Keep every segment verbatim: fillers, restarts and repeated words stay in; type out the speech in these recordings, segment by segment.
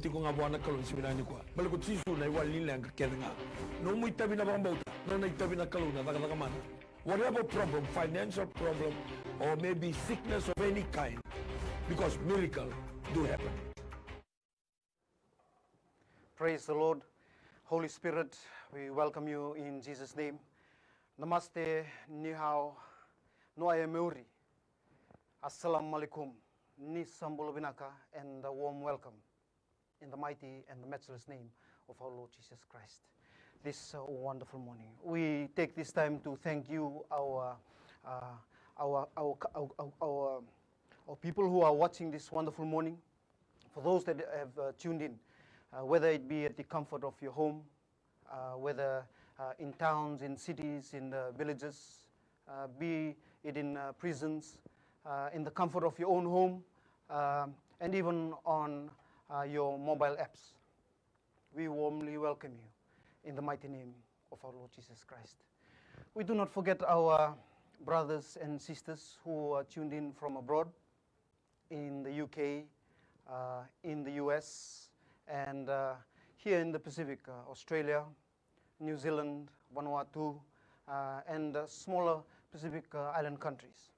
Tiko ga vua na Kalou ni siga vinaka nikua. Baleta ko Jisu na iwali ni leqa kece ga. Nomu itavi na vakabauta, nona itavi na Kalou na cakacaka mana. Whatever problem, financial problem, or maybe sickness of any kind, because miracle do happen. Praise the Lord. Holy Spirit, we welcome you in Jesus' name. Namaste, ni hao, no aya meuri. Assalamu alaikum. Ni sa bula vinaka, and a warm welcome in the mighty and the matchless name of our Lord Jesus Christ. This, uh, wonderful morning, we take this time to thank you, our, uh, our, our, our, our, our, our people who are watching this wonderful morning. For those that have, uh, tuned in, uh, whether it be at the comfort of your home, uh, whether, uh, in towns, in cities, in the villages, uh, be it in, uh, prisons, uh, in the comfort of your own home, um, and even on, uh, your mobile apps. We warmly welcome you in the mighty name of our Lord Jesus Christ. We do not forget our brothers and sisters who are tuned in from abroad, in the U K, uh, in the U S, and, uh, here in the Pacific, uh, Australia, New Zealand, Vanuatu, uh, and, uh, smaller Pacific, uh, island countries.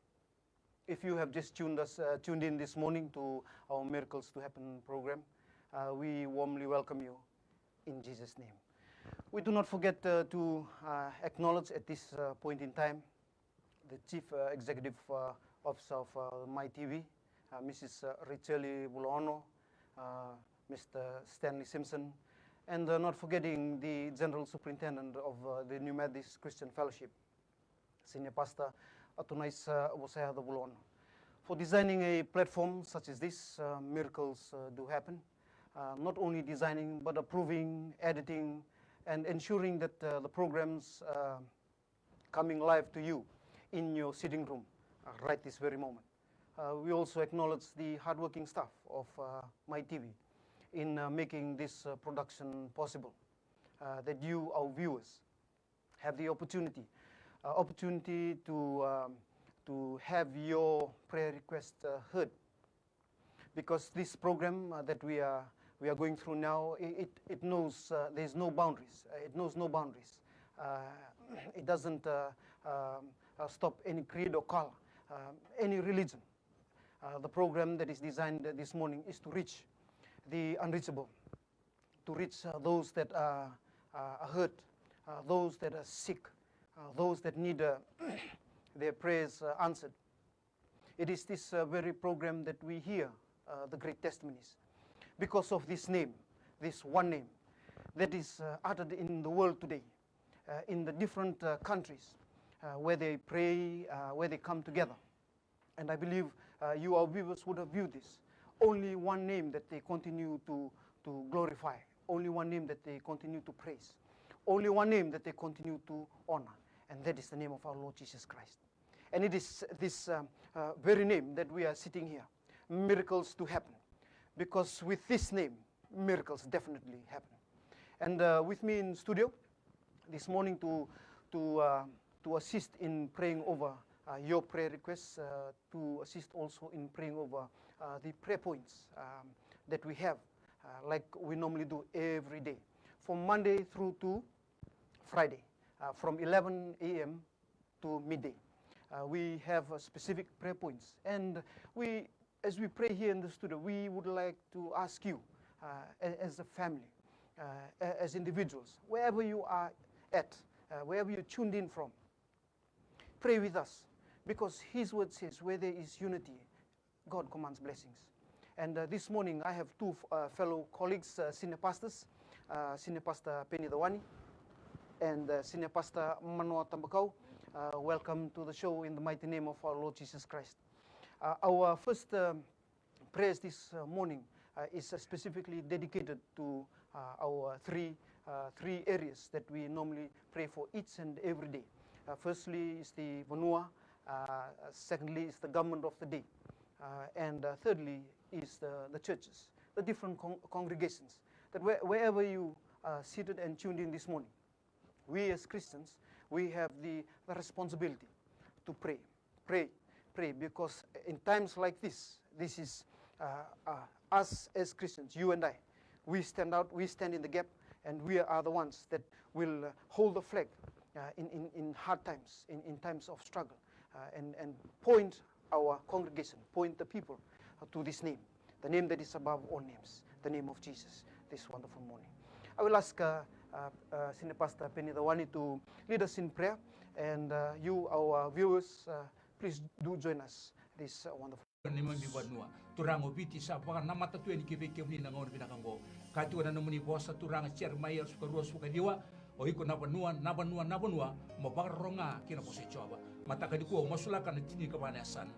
If you have just tuned us, uh, tuned in this morning to our Miracles to Happen program, uh, we warmly welcome you in Jesus' name. We do not forget, uh, to, uh, acknowledge at this, uh, point in time the Chief, uh, Executive, uh, Officer of, uh, Mai T V, uh, Missus, uh, Richeli Vulaono, uh, Mister Stanley Simpson, and, uh, not forgetting the General Superintendent of, uh, the New Methodist Christian Fellowship, Senior Pastor Atunais, uh, Vosayaca Vulaono, for designing a platform such as this, uh, Miracles, uh, Do Happen, uh, not only designing but approving, editing, and ensuring that, uh, the programs, uh, coming live to you in your sitting room, uh, right this very moment. Uh, we also acknowledge the hardworking staff of, uh, Mai T V in, uh, making this, uh, production possible, uh, that you, our viewers, have the opportunity, uh, opportunity to, um, to have your prayer request, uh, heard. Because this program, uh, that we are, we are going through now, it, it, it knows, uh, there's no boundaries. Uh, it knows no boundaries. Uh, it doesn't, uh, um, uh, stop any creed or color, uh, any religion. Uh, the program that is designed, uh, this morning is to reach the unreachable, to reach, uh, those that are, uh, are hurt, uh, those that are sick, uh, those that need, uh, their prayers, uh, answered. It is this, uh, very program that we hear, uh, the great testimonies because of this name, this one name that is, uh, uttered in the world today, uh, in the different, uh, countries, uh, where they pray, uh, where they come together. And I believe, uh, you, our viewers, would have viewed this. Only one name that they continue to, to glorify, only one name that they continue to praise, only one name that they continue to honor, and that is the name of our Lord Jesus Christ. And it is this, um, uh, very name that we are sitting here, Miracles Do Happen, because with this name, miracles definitely happen. And, uh, with me in studio this morning to, to, uh, to assist in praying over, uh, your prayer requests, uh, to assist also in praying over, uh, the prayer points, um, that we have, uh, like we normally do every day, from Monday through to Friday, uh, from eleven a m to midday. Uh, we have, uh, specific prayer points. And we, as we pray here in the studio, we would like to ask you, uh, a-, as a family, uh, a-, as individuals, wherever you are at, uh, wherever you tuned in from, pray with us, because His word says, "Where there is unity, God commands blessings." And, uh, this morning, I have two, uh, fellow colleagues, uh, senior pastors, uh, Senior Pastor Penny Dawani and, uh, Senior Pastor Manoa Tabakau. Uh, welcome to the show in the mighty name of our Lord Jesus Christ. Uh, our first, um, prayers this, uh, morning, uh, is, uh, specifically dedicated to, uh, our three, uh, three areas that we normally pray for each and every day. Uh, firstly is the vanua, uh, secondly is the government of the day, uh, and, uh, thirdly is the, the churches, the different con-, congregations. That where, wherever you are seated and tuned in this morning, we as Christians, we have the, the responsibility to pray, pray, pray, because in times like this, this is, uh, uh, us as Christians, you and I, We stand out, we stand in the gap, and we are the ones that will, uh, hold the flag, uh, in, in, in hard times, in, in times of struggle, uh, and, and point our congregation, point the people, uh, to this name, the name that is above all names, the name of Jesus, this wonderful morning. I will ask, uh, uh, uh, Senior Pastor Penny Dawani to lead us in prayer, and, uh, you, our viewers, uh, please do join us this, uh, wonderful. Neimami vanua. Turaga o Viti sa vakanamata tu yani ki vei kemuni na gauna vinaka oqo. Ka tiko na nomuni vosa Turaga, Jeremaia ruasagavulu ka rua, ruasagavulu ka ciwa. O iko na vanua, na vanua, na vanua, mo vakarorogo ga ki na vosa i Jiova. Mataka nikua au masulaka na tinikava na yasana.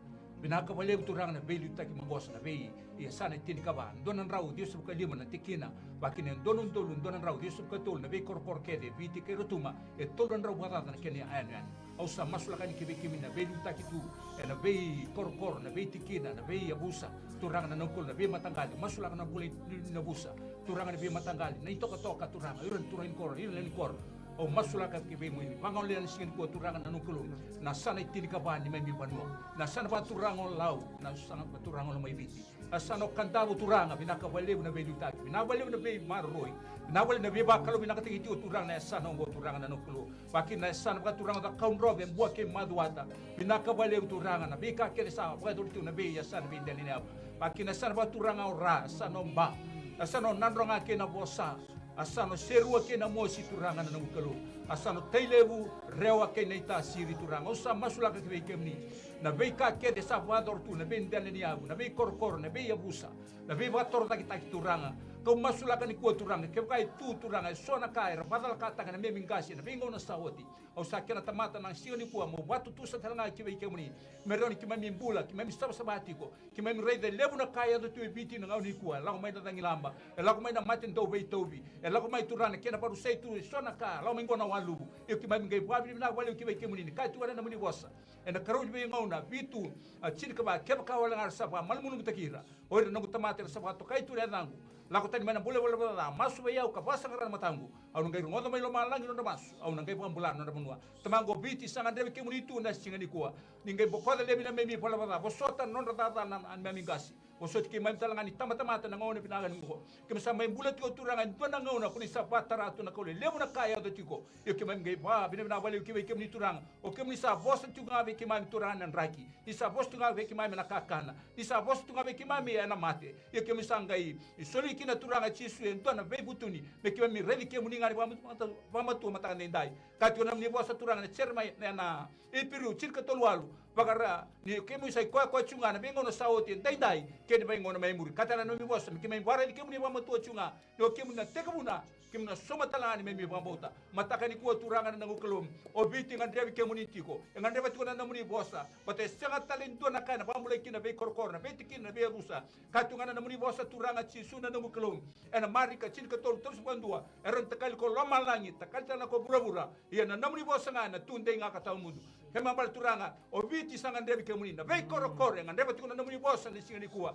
Vinaka vakalevu Turaga na veiliutaki maqosa na vei yasana e tinikava. Dua na drau ciwasagavulu ka lima na tikina, vaka kina e dua na udolu dua na drau ciwasagavulu ka tolu na veikorokoro kece e Viti kei Rotuma, e tolu na drau vakacaca na kena iyanoyano. Au sa masulaka yani ki vei kemuni na veiliutaki tu ena veikorokoro, na veitikina, na veiyavusa, Turaga na noqu Kalou, na veimataqali, masulaka na bula ni, ni yavusa, Turaga na veimataqali, na itokatoka, Turaga, ira na turaga ni koro, ira na lewe ni koro. Au masulaka ki vei kemuni, vagolea na siga nikua, Turaga na noqu Kalou, na yasana e tinikava ni neimami vanua, na yasana vakaturaga o Lau, na yasana vakaturaga o Lomaiviti. Yasana o Kadavu Turaga, vinaka vakalevu na veiliutaki, vinaka vakalevu na veimaroroi, vinaka vakalevu na veivakalougatataki tiko Turaga na yasana oqo Turaga na noqu Kalou. Vaka kina na yasana vakaturaga o Cakaudrove, Bua kei Macuata. Vinaka vakalevu Turaga na veika kece sa vakayacori tiko na veiyasana veidela ni yavu. Vaka kina na yasana vakaturaga o Ra, yasana o Ba, yasana o Nadroga kei Navosa, yasana o Serua kei Namosi Turaga na noqu Kalou. Yasana o Tailevu, Rewa kei Naitasiri Turaga. Au sa masulaka ki vei kemuni na veika kece sa vakayacori tu na veidela ni yavu, na veikorokoro, na veiyavusa, na veivakatorocaketaki Turaga. Kau masulaka nikua Turaga, kevaka e tu Turaga eso na ka era vakacalakataka na neimami qase ena veigauna sa oti. Au sa kena tamata na siga nikua, meu vakatutusa tale ga ki vei kemuni. Me rawa ni keimami bula, keimami savasava tiko, keimami raica e levu na ka e yaco tu e Viti na gauna nikua. E lako mai na cagilaba, e lako mai na mate dauveitauvi, e lako mai Turaga na kena vakarusai tu eso na ka, e lako mai qo na waluvu. Io keimami qai vakavinavinaka vakalevu ki vei kemuni ni kaya tu ga na nomuni vosa ena ikarua ni veigauna, vitu, a, tinikava, kevaka wale ga era sa vakamalumalumutaki ira o ira na noqu tamata era sa vakatokai tu na yacaqu, lako tani mai na bula vakalailai ca, masu vei au ka vakasaqara na mataqu, au na qai rogoca mai lomalagi na nodra masu, au na qai vakabula na nodra vanua. Tamaqu o Viti sa gadrevi kemuni tu na siga nikua. Ni qai bokoca laivi na neimami valavala ca, vosota na nodra caca na, na neimami qase. Vosoti keimami tale ga ni tabatamata na gauna vinaka ni qo. Keimami sa mai bula tiko Turaga e dua na gauna ko ni sa vakatara tu na Kalou e levu na ka e yaco tiko. Io keimami qai vakavinavinaka vakalevu ki vei kemuni Turaga. O kemuni sa vosa tiko ga vei keimami Turaga na draki. Ni sa vosa tiko ga vei keimami na kakana. Ni sa vosa tiko ga vei keimami ena mate. Io keimami sa qai soli kina Turaga Jisu e dua na veivutuni me keimami raici kemuni ga ni vakamatua, vakamatua mataka edaidai. Ka tiko na nomuni vosa Turaga na Jeremaia, na, na Iperiu tinikatolu walu, vakara ni kemuni sa ikoyakoya tiko ga na veigauna sa oti edaidai kei na veigauna mai muri. Ka tale na nomuni vosa me keimami vakaraici kemuni vakamatua tiko ga, ni o kemuni na tekivuna, kemuni na sauma tale ga na neimami vakabauta. Mataka nikua Turaga na noqu Kalou, o Viti e gadrevi kemuni tiko, e gadreva tiko na nomuni vosa. Baleta e sega tale e dua na ka ena vakabulai kina na veikorokoro, na veitikina, na veiyavusa. Ka tu ga na nomuni vosa Turaga Jisu na noqu Kalou. Ena Marika tinikatolu, tolusagavulu ka dua, e rawa ni takali ko lomalagi, takali tale ga ko vuravura. Ia na nomuni vosa ga ena tudei ga ka tawamudu. Kena ibalebale Turaga, o Viti sa gadrevi kemuni, na veikorokoro e gadreva tiko na nomuni vosa na siga nikua.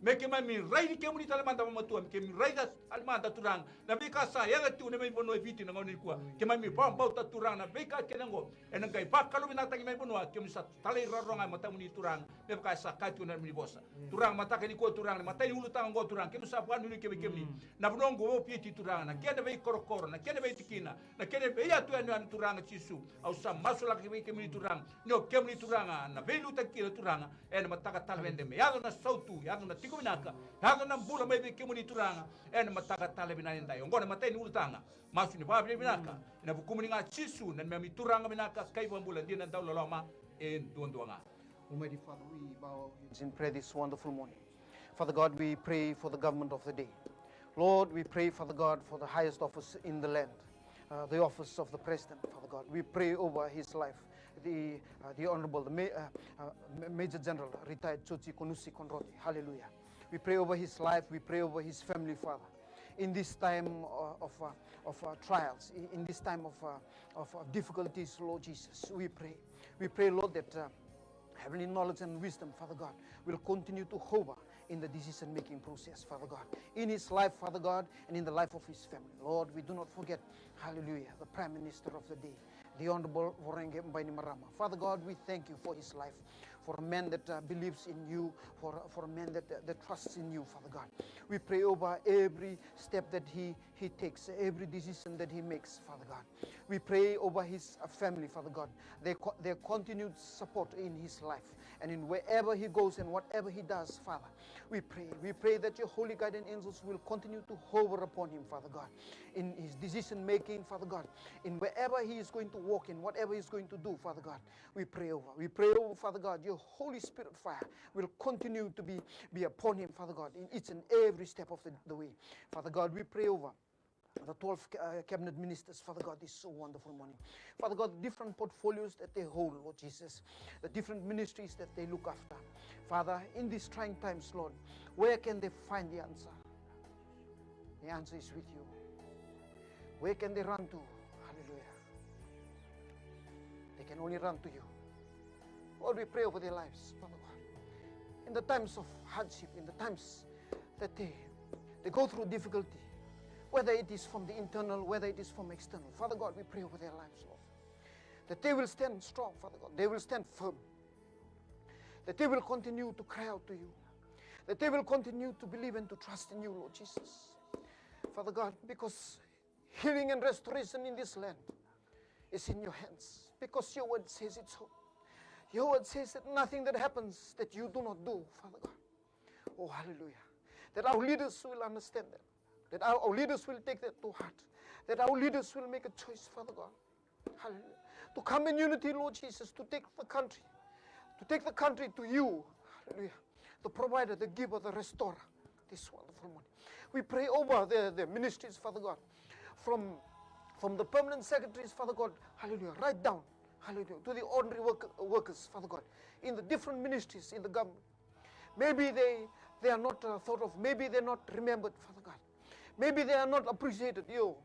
Me keimami raici kemuni tale mada vakamatua, me keimami raica tale mada Turaga na veika sa yaco tiko ena neimami vanua e Viti na gauna nikua. Keimami vakabauta Turaga na veika kece oqo ena qai vakalougatataki mai vanua, keimami sa talairawarawa ga e matamuni Turaga. Me vaka e sa kaya tiko na nomuni vosa Turaga, mataka nikua Turaga, na imatai ni ulutaga oqo Turaga, keimami sa vakanuinui ki vei kemuni. Na vanua oqo o Viti Turaga, na kena veikorokoro, na kena veitikina, na kena veiyatu yanuyanu Turaga Jisu. Au sa masulaka ki vei kemuni Turaga, ni o kemuni Turaga na veiliutaki kina Turaga. Ena mataka tale vei edaidai me yaco na sautu, yaco na tiko vinaka, yaco na bula mai vei kemuni Turaga. Ena mataka tale vinaka edaidai. Oqo na imatai ni ulutaga. Masu ni vakavinavinaka ena vukumuni ga Jisu, na neimami Turaga vinaka ka iVakabula dina dauloloma e duadua ga. Almighty Father, we bow our heads in prayer this wonderful morning. Father God, we pray for the government of the day. Lord, we pray, Father God, for the highest office in the land, uh, the office of the president, Father God. We pray over his life, the, uh, the Honorable, the Ma-, uh, uh, Ma-, Major General, retired Chochi Konusi Konroti. Hallelujah. We pray over his life. We pray over his family, Father. In this time, uh, of, uh, of, uh, trials, in, in this time of, uh, of, of difficulties, Lord Jesus, we pray. We pray, Lord, that, uh, heavenly knowledge and wisdom, Father God, will continue to hover in the decision-making process, Father God, in his life, Father God, and in the life of his family. Lord, we do not forget, hallelujah, the Prime Minister of the day, the Honorable Voreqe Bainimarama. Father God, we thank you for his life, for a man that uh, believes in you, for, for a man that, uh, that trusts in you, Father God. We pray over every step that he, he takes, every decision that he makes, Father God. We pray over his uh, family, Father God. Their, co- their continued support in his life and in wherever he goes and whatever he does, Father. We pray. We pray that your holy guardian angels will continue to hover upon him, Father God, in his decision making, Father God, in wherever he is going to walk, in whatever he is going to do, Father God. We pray over. We pray over, Father God, your Holy Spirit fire will continue to be, be upon him, Father God, in each and every step of the, the way. Father God, we pray over the twelve ca- uh, cabinet ministers, Father God, this so wonderful morning. Father God, the different portfolios that they hold, Lord Jesus, the different ministries that they look after. Father, in these trying times, Lord, where can they find the answer? The answer is with you. Where can they run to? Hallelujah. They can only run to you. Lord, we pray over their lives, Father God. In the times of hardship, in the times that they, they go through difficulty, whether it is from the internal, whether it is from external, Father God, we pray over their lives, Lord. That they will stand strong, Father God. They will stand firm. That they will continue to cry out to you. That they will continue to believe and to trust in you, Lord Jesus. Father God, because healing and restoration in this land is in your hands. Because your word says it so. Your word says that nothing that happens that you do not do, Father God. Oh, hallelujah. That our leaders will understand that. That our, our leaders will take that to heart. That our leaders will make a choice, Father God. Hallelujah. To come in unity, Lord Jesus, to take the country. To take the country to you. Hallelujah. The provider, the giver, the restorer. This wonderful morning. We pray over the, the ministries, Father God. From, from the permanent secretaries, Father God. Hallelujah. Right down. Hallelujah. To the ordinary work, workers, Father God. In the different ministries in the government. Maybe they, they are not uh, thought of. Maybe they're not remembered, Father God. Maybe they are not appreciated. Yo,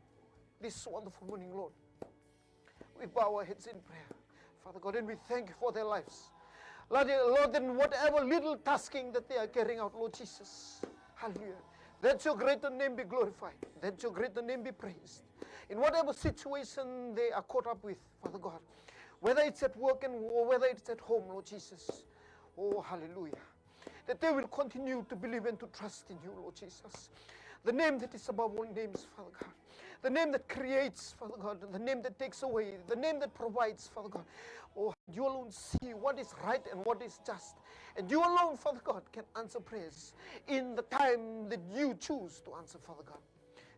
this wonderful morning, Lord. We bow our heads in prayer, Father God, and we thank you for their lives. Lord, Lord, in whatever little tasking that they are carrying out, Lord Jesus, hallelujah, that your greater name be glorified, that your greater name be praised. In whatever situation they are caught up with, Father God, whether it's at work and or whether it's at home, Lord Jesus, oh, hallelujah, that they will continue to believe and to trust in you, Lord Jesus. The name that is above all names, Father God. The name that creates, Father God. The name that takes away. The name that provides, Father God. Oh, you alone see what is right and what is just. And you alone, Father God, can answer prayers in the time that you choose to answer, Father God.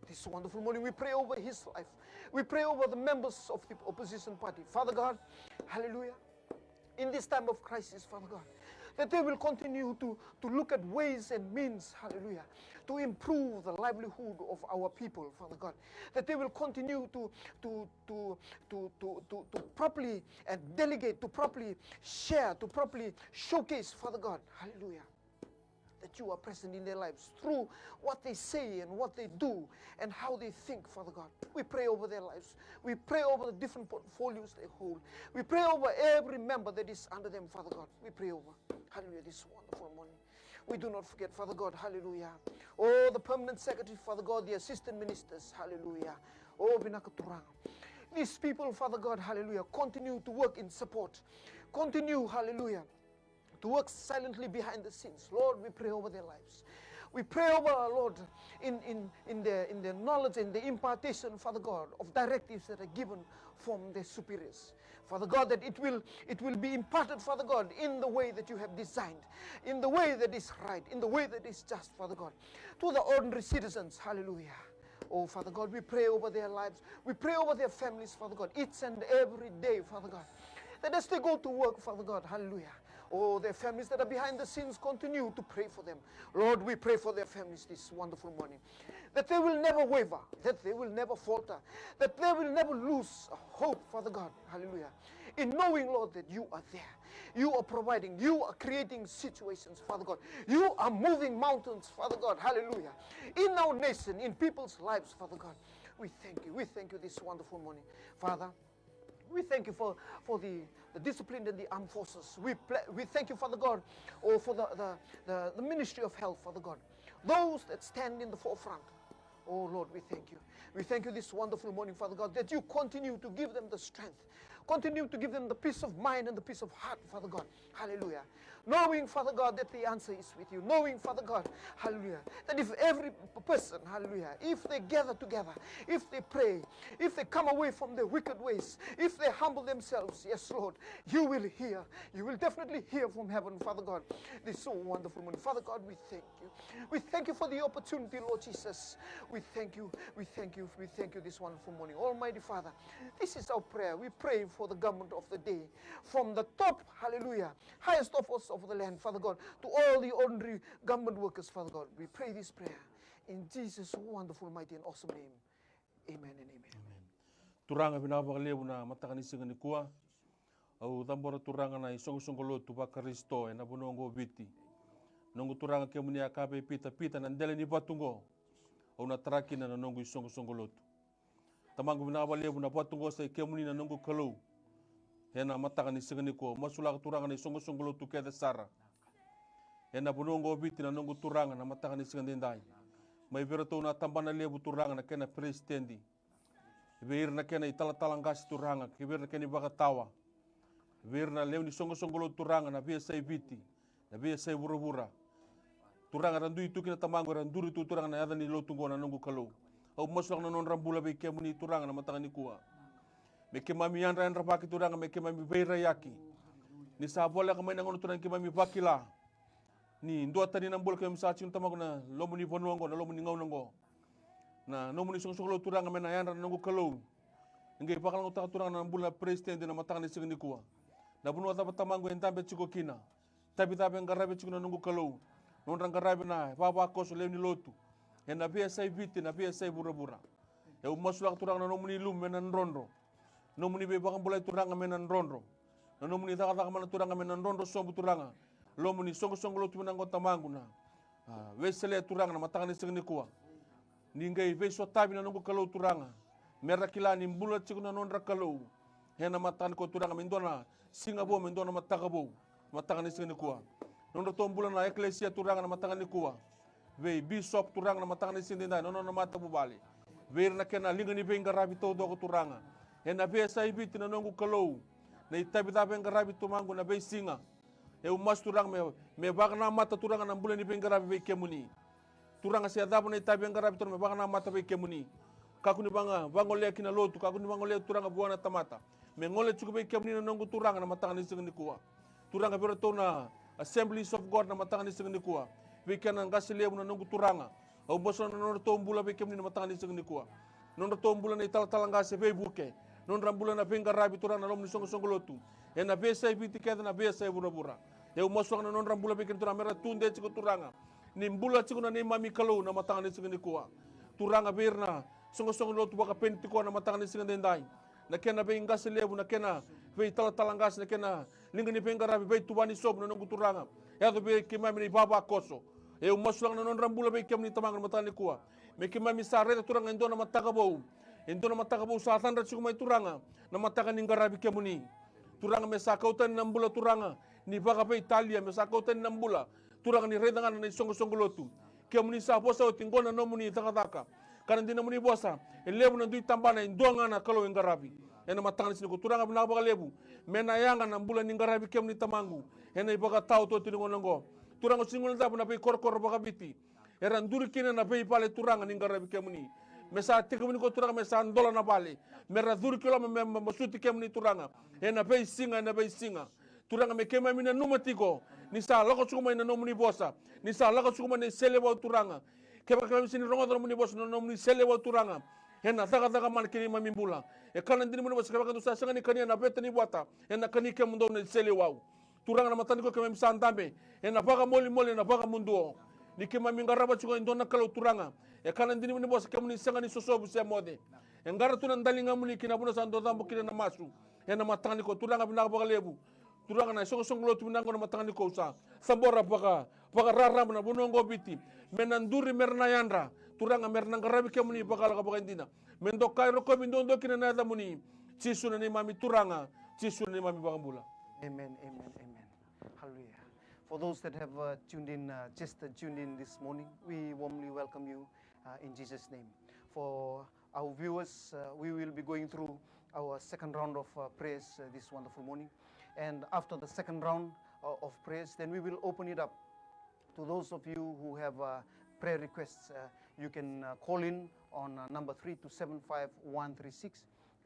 This wonderful morning, we pray over his life. We pray over the members of the opposition party. Father God, hallelujah. In this time of crisis, Father God, that they will continue to, to look at ways and means, hallelujah, to improve the livelihood of our people, Father God. That they will continue to, to, to, to, to, to, to properly and delegate, to properly share, to properly showcase, Father God, hallelujah, that you are present in their lives through what they say and what they do and how they think, Father God. We pray over their lives. We pray over the different portfolios they hold. We pray over every member that is under them, Father God. We pray over. Hallelujah, this wonderful morning. We do not forget, Father God, hallelujah. Oh, the permanent secretary, Father God, the assistant ministers, hallelujah. Oh, vinaka Turaga. These people, Father God, hallelujah, continue to work in support. Continue, hallelujah, to work silently behind the scenes. Lord, we pray over their lives. We pray over, Lord, in, in, in, the, in the knowledge and the impartation, Father God, of directives that are given from their superiors. Father God, that it will, it will be imparted, Father God, in the way that you have designed, in the way that is right, in the way that is just, Father God, to the ordinary citizens. Hallelujah. Oh, Father God, we pray over their lives. We pray over their families, Father God, each and every day, Father God. That as they go to work, Father God, hallelujah. Oh, their families that are behind the scenes, continue to pray for them. Lord, we pray for their families this wonderful morning. That they will never waver, that they will never falter, that they will never lose hope, Father God, hallelujah. In knowing, Lord, that you are there. You are providing, you are creating situations, Father God. You are moving mountains, Father God, hallelujah. In our nation, in people's lives, Father God. We thank you, we thank you this wonderful morning, Father. We thank you for, for the, the discipline and the armed forces. We, pla- we thank you, Father God, oh, for the, the, the, the ministry of health, Father God. Those that stand in the forefront. Oh, Lord, we thank you. We thank you this wonderful morning, Father God, that you continue to give them the strength. Continue to give them the peace of mind and the peace of heart, Father God. Hallelujah. Knowing, Father God, that the answer is with you. Knowing, Father God, hallelujah, that if every p-, person, hallelujah, if they gather together, if they pray, if they come away from their wicked ways, if they humble themselves, yes, Lord, you will hear. You will definitely hear from heaven, Father God. This so wonderful morning. Father God, we thank you. We thank you for the opportunity, Lord Jesus. We thank you, we thank you, we thank you this wonderful morning. Almighty Father, this is our prayer. We pray for the government of the day. From the top, hallelujah, highest office of the land, Father God, to all the ordinary government workers, Father God. We pray this prayer in Jesus' wonderful, mighty, and awesome name. Amen and amen. Amen. Turaga, vinaka vakalevu na mataka ni siga nikua. Au cabora, Turaga, na isoqosoqo lotu vaKarisito ena vanua oqo o Viti. Noqu Turaga, kemuni a kaya vei Pita, Pita, na dela ni vatu oqo au na tara kina na noqu isoqosoqo lotu. Tamaqu, vinaka vakalevu, na vatu oqo sa i kemuni, na noqu Kalou. Ena mataka ni siga nikua, masulaka, Turaga, na isoqosoqo lotu kece sara ena vanua oqo o Viti, na noqu Turaga, na mataka ni siga edaidai. Mai vei iratou na tabana levu, Turaga, na kena peresitedi, vei ira na kena italatala qase, Turaga, kei vei ira na kena ivakatawa, vei ira na lewe ni soqosoqo lotu, Turaga, na veiyasai Viti, na veiyasai vuravura. Turaga, era dui tu kina, Tamaqu, era duri tu, Turaga, na yaca ni lotu oqo, na noqu Kalou. Au masulaka na nodra bula vei kemuni, Turaga, na mataka nikua. Me keimami yadra, yadravaki, Turaga, me keimami veiraiyaki. Ni sa voleka mai na gauna, Turaga, keimami vakila ni duatani na bula keimami sa tiko, Tamaqu, na loma ni vanua oqo, na loma ni gauna oqo. Na nomuni soqosoqo lotu, Turaga, me na yadra, na noqu Kalou. E qai vakalougatataka, Turaga, na bula na peresitedi na mataka ni siga nikua. Na vanua cava, Tamaqu, e dabe tiko kina? Itavi cava e qaravi tiko, na noqu Kalou? Nodra qaravi na ivavakoso, lewe ni lotu, ena veiyasai Viti, na veiyasai vuravura. Au masulaka, Turaga, na nomuni luve me na drodro. Nomuni veivakabulai, Turaga, me na drodro. Na nomuni cakacaka mana, Turaga, me na drodro sobu, Turaga. Loma ni soqosoqo lotu vinaka oqo, Tamaqu, na, a, Wesele, Turaga, na mataka ni siga nikua. Ni qai veisotavi, na noqu Kalou, Turaga, me ra kila ni bula tiko na nodra Kalou ena mataka nikua, Turaga, me dua na siga vou, me dua na mataka vou, mataka ni siga nikua. Nodratou bula na ekelesia, Turaga, na mataka nikua. Vei bisopi, Turaga, na mataka ni siga edaidai, na nona matavuvale, vei ira na kena liga ni veiqaravi taucoko, Turaga, ena veiyasai Viti, na noqu Kalou. Na itavi cava e qaravi, Tamaqu, na veisiga, au masu, Turaga, me, me vakanamata, Turaga, na bula ni veiqaravi vei kemuni. Turaga, se cava na itavi e qaravi, Turaga, me vakanamata vei kemuni. Kakua ni vaga, vagolea ki na lotu, kakua ni vagolea, Turaga, vua na tamata. Me gole tiko vei kemuni, na noqu Turaga, na mataka ni siga nikua. Turaga, vei iratou na Assemblies of God na mataka ni siga nikua, vei kena qase levu, na noqu Turaga. Au masulaka na nodratou bula vei kemuni na mataka ni siga nikua. Nodratou bula na italatala qase, veivuke, nodra bula na veiqaravi, Turaga, na loma ni soqosoqo lotu, ena veiyasai Viti kece, na veiyasai vuravura. Au masulaka na nodra bula vei kemuni, Turaga, me ra tudei tiko, Turaga, ni bula tiko na neimami Kalou na mataka ni siga nikua. Turaga, vei ira na soqosoqo lotu vakaPenitiko na mataka ni siga edaidai, na kena veiqase levu, na kena veitalatala qase, na kena liga ni veiqaravi, veituvani sobu, na noqu Turaga. Yaco vei keimami na ivavakoso. Au masulaka na nodra bula vei kemuni, Tamaqu, na mataka nikua. Me keimami sa raica, Turaga, e dua na mataka vou. E dua na mataka vou sa cadra tiko mai, Turaga, na mataka ni qaravi kemuni. Turaga, me sa kau tani na bula, Turaga, ni vakaveitalia, me sa kau tani na bula, Turaga, ni raica ga na isoqosoqo lotu. Kemuni sa vosa oti, qo na nomuni cakacaka. Ka na dina nomuni vosa, e levu na dui tabana, e dua ga na Kalou e qaravi. Ena mataka ni siga nikua, Turaga, vinaka vakalevu. Me na yaga na bula ni qaravi kemuni, Tamaqu, ena ivakataotioti ni gauna oqo. Turaga, au sega ni guilecava na veikorokoro vakaViti era duri kina na veivale, Turaga, ni qaravi kemuni. Me sa tekivu nikua, Turaga, me sa dola na vale, me ra curu ki loma, me, me masuti kemuni, Turaga, ena veisiga, ena veisiga. Turaga, me keimami nanuma tiko ni sa lako tiko mai na nomuni vosa, ni sa lako tiko mai na iseleiwau, Turaga. Kevaka keimami sega ni rogoca na nomuni vosa, na nomuni iseleiwau, Turaga, ena cakacaka mana ki neimami bula. E kaya na dina ni nomuni vosa, kevaka dou sa sega ni kania na veta ni vatu, ena kani kemudou na iseleiwau. Turaga, na mataka nikua keimami sa dabe ena vakamolimoli, ena vakamuduo, ni keimami qarava tiko e dua na Kalou, Turaga. E kaya na dina ni nomuni vosa, kemuni sega ni sosovu se moce. E qara tu na daligamuni ki na vanua sa dau cabo kina na masu. Ena mataka nikua, Turaga, vinaka vakalevu. Turaga, na isoqosoqo lotu vinaka oqo na mataka nikua, au sa cabora vaka, vakararaba na vanua oqo o Viti, me na duri, me ra na yadra, Turaga, me ra na qaravi kemuni vakalako vakaidina. Me dokai, rokovi, duadua kina na yacamuni. Jisu na neimami Turaga, Jisu na neimami iVakabula. Amen, amen, amen. Hallelujah. For those that have, uh, tuned in, uh, just, uh, tuned in this morning, we warmly welcome you, uh, in Jesus' name. For our viewers, uh, we will be going through our second round of uh, prayers uh, this wonderful morning. And after the second round uh, of prayers, then we will open it up to those of you who have uh, prayer requests. Uh, you can uh, call in on uh, number three two seven five one three six.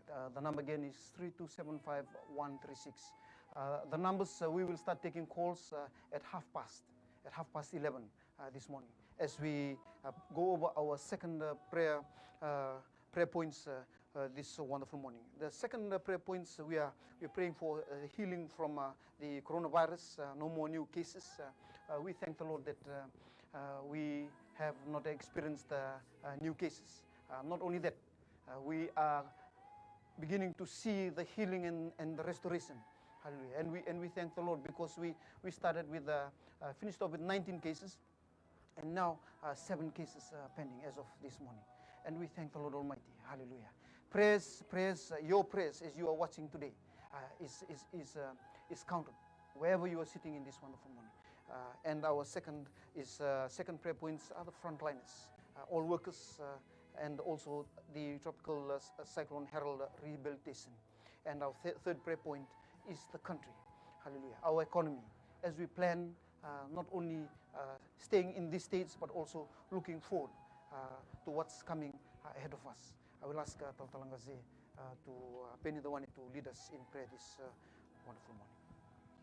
Uh, the number again is three two seven five one three six. Uh, the numbers, uh, we will start taking calls uh, at half past, at half past eleven uh, this morning, as we uh, go over our second uh, prayer uh, prayer points uh, uh, this wonderful morning. The second uh, prayer points, we are we are praying for uh, healing from uh, the coronavirus. Uh, no more new cases. Uh, uh, we thank the Lord that uh, uh, we have not experienced uh, uh, new cases. Uh, not only that, uh, we are beginning to see the healing and, and the restoration. Hallelujah. And we, and we thank the Lord because we, we started with, uh, uh, finished off with nineteen cases, and now uh, seven cases uh, pending as of this morning. And we thank the Lord Almighty. Hallelujah. Prayers, prayers, uh, your prayers as you are watching today uh, is, is, is, uh, is counted wherever you are sitting in this wonderful morning. Uh, and our second is uh, second prayer points are the frontliners, uh, all workers, uh, and also the tropical uh, s- uh, cyclone Harold rehabilitation. And our th- third prayer point is the country. Hallelujah. Our economy. As we plan uh, not only uh, staying in these states but also looking forward uh, to what's coming uh, ahead of us. I will ask uh, Talatala Gaze uh, to uh, Penny the one to lead us in prayer this uh, wonderful morning.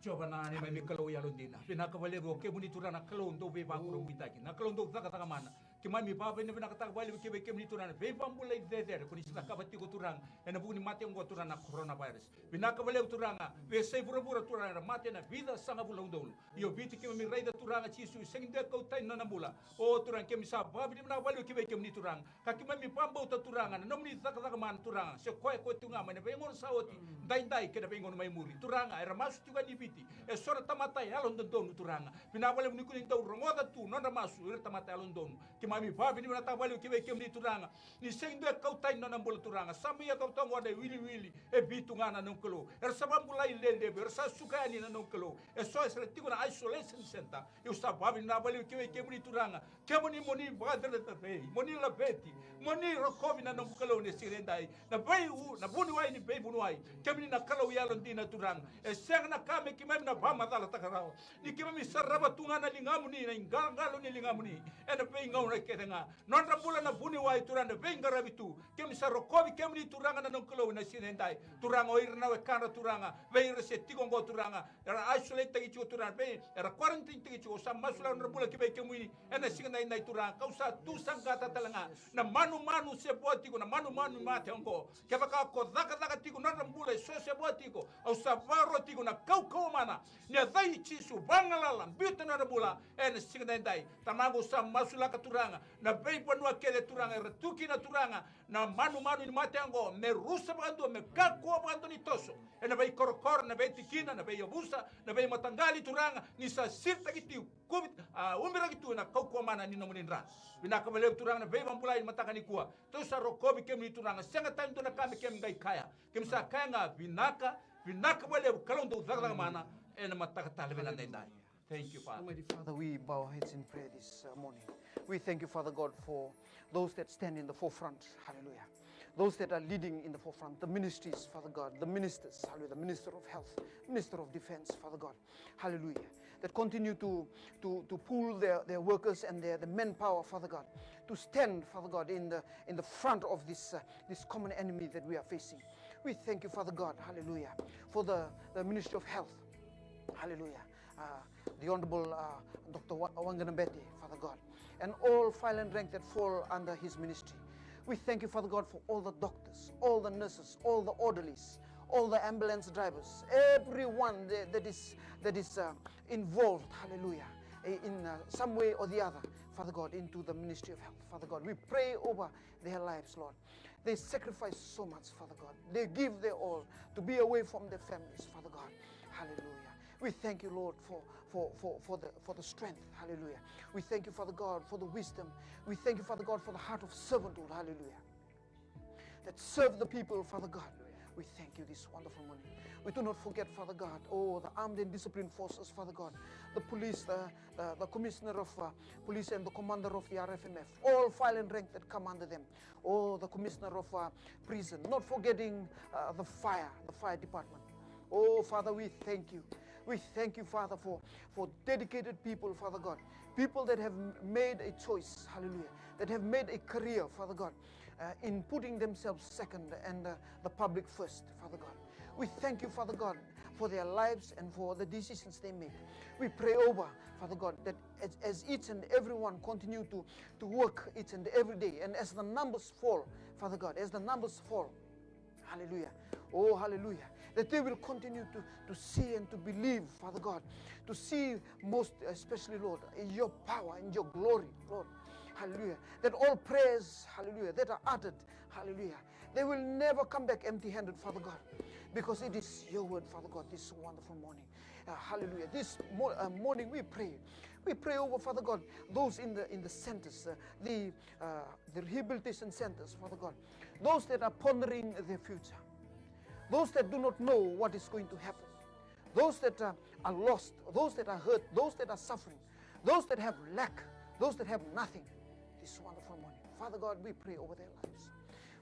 Jiova na neimami Kalou yalodina, vinaka vakalevu o kemuni Turaga na Kalou dau veivakurabuitaki, na Kalou dau cakacaka mana. Keimami vakavinavinakataka vakalevu ki vei kemuni Turaga na veivakabulai cecere ko ni sa cakava tiko Turaga ena vuku ni mate oqo Turaga na coronavirus. Vinaka vakalevu Turaga, veiyasai vuravura Turaga era mate na vica sagavulu na udolu. Io Viti keimami raica Turaga Jisu e sega ni dua e kau tani na nona bula. O Turaga keimami sa vakavinavinaka vakalevu ki vei kemuni Turaga. Ka keimami vakabauta Turaga na nomuni cakacaka mana Turaga se koya koya tiko ga mai na veigauna sa oti, daidai kei na veigauna mai muri. Turaga era masu tiko ga ni Viti eso na tamata yalododonu Turaga. Vinaka vakalevu ni ko ni dau rogoca tu nodra masu ira tamata yalododonu. Keimami vakavinavinakataka vakalevu ki vei kemuni Turaga. Ni sega ni dua e kau tani na nona bula Turaga. Sa mai yaco toka oqo na iwiliwili e vitu ga na noqu Kalou. Era sa vakabulai lelevu, era sa suka yani na noqu Kalou. Eso era tiko na isolation center. Au sa vakavinavinaka vakalevu ki vei kemuni Turaga. Kemuni mo ni vakacerecerei, mo ni laveti, mo ni rokovi na noqu Kalou ni siga nidai. Na vei u, na vuniwai ni veivuniwai. Kemuni na Kalou yalodina Turaga. E sega na ka me keimami na vakamacalataka rawa. Ni keimami sarava tu ga na ligamuni, na iqaloqalo ni ligamuni ena veigauna kece ga. Nodra bula na vuniwai Turaga na veiqaravi tu. Keimami sa rokovi kemuni Turaga na noqu Kalou ena siga nidai. Turaga o ira na wekadra Turaga, vei ira se tiko oqo Turaga, era isolate-taki tiko Turaga, vei era quarantine-taki tiko, au sa masulaka nodra bula ki vei kemuni ena siga nidai Turaga. Kau sa tu saqata tale ga na manumanu se vo tiko na manumanu ni mate oqo. Kevaka ko cakacaka tiko nodra bula eso se vo tiko, au sa vakarau tiko na kaukauwa mana ni yaca i Jisu, vagalala, biuta nodra bula ena siga nidai. Tamaqu au sa masulaka Turaga na veivanua kece Turaga era tu kina Turaga na manumanu ni mate oqo, me rusa vakadua, me kakua vakadua ni toso ena veikorokoro, na veitikina, na veiyavusa, na veimataqali Turaga, ni sa siritaki tiko, kuvi, a, ubiraki tu ena kaukauwa mana ni nomuni dra. Vinaka vakalevu Turaga na veivakabulai ni mataka nikua. Tou sa rokovi kemuni Turaga, sega tale ni dua na ka me keimami qai kaya. Keimami sa kaya ga vinaka, vinaka vakalevu Kalou dau cakacaka mana ena mataka tale vinaka daidai. Thank you, Father. Almighty Father, we bow our heads in prayer this uh, morning. We thank you, Father God, for those that stand in the forefront. Hallelujah. Those that are leading in the forefront, the ministries, Father God, the ministers, hallelujah, the Minister of Health, Minister of Defense, Father God, hallelujah, that continue to, to, to pull their, their workers and their, the manpower, Father God, to stand, Father God, in the, in the front of this, uh, this common enemy that we are facing. We thank you, Father God, hallelujah, for the, the Ministry of Health, hallelujah, uh, the Honorable uh, Doctor Wa- Wanganabete, Father God, and all file and rank that fall under his ministry. We thank you, Father God, for all the doctors, all the nurses, all the orderlies, all the ambulance drivers, everyone that, that is, that is uh, involved, hallelujah, in uh, some way or the other, Father God, into the ministry of health. Father God, we pray over their lives, Lord. They sacrifice so much, Father God. They give their all to be away from their families, Father God. Hallelujah. We thank you, Lord, for, for, for, for, the, for the strength. Hallelujah. We thank you, Father God, for the wisdom. We thank you, Father God, for the heart of servanthood. Hallelujah. That serve the people, Father God. We thank you this wonderful morning. We do not forget, Father God, oh, the armed and disciplined forces, Father God, the police, the, the, the commissioner of uh, police and the commander of the R F M F, all file and rank that come under them, oh, the commissioner of uh, prison, not forgetting uh, the fire, the fire department. Oh, Father, we thank you. We thank you, Father, for, for dedicated people, Father God, people that have m- made a choice, hallelujah, that have made a career, Father God, uh, in putting themselves second and uh, the public first, Father God. We thank you, Father God, for their lives and for the decisions they make. We pray over, Father God, that as, as each and every one continue to, to work each and every day, and as the numbers fall, Father God, as the numbers fall, hallelujah, oh, hallelujah, that they will continue to, to see and to believe, Father God, to see most especially, Lord, your power and your glory, Lord. Hallelujah. That all prayers, hallelujah, that are uttered, hallelujah, they will never come back empty-handed, Father God, because it is your word, Father God, this wonderful morning. Uh, hallelujah. This mo- uh, morning we pray. We pray over, Father God, those in the in the centers, uh, the uh, the rehabilitation centers, Father God. Those that are pondering their future. Those that do not know what is going to happen. Those that uh, are lost. Those that are hurt. Those that are suffering. Those that have lack. Those that have nothing. This wonderful morning, Father God, we pray over their lives.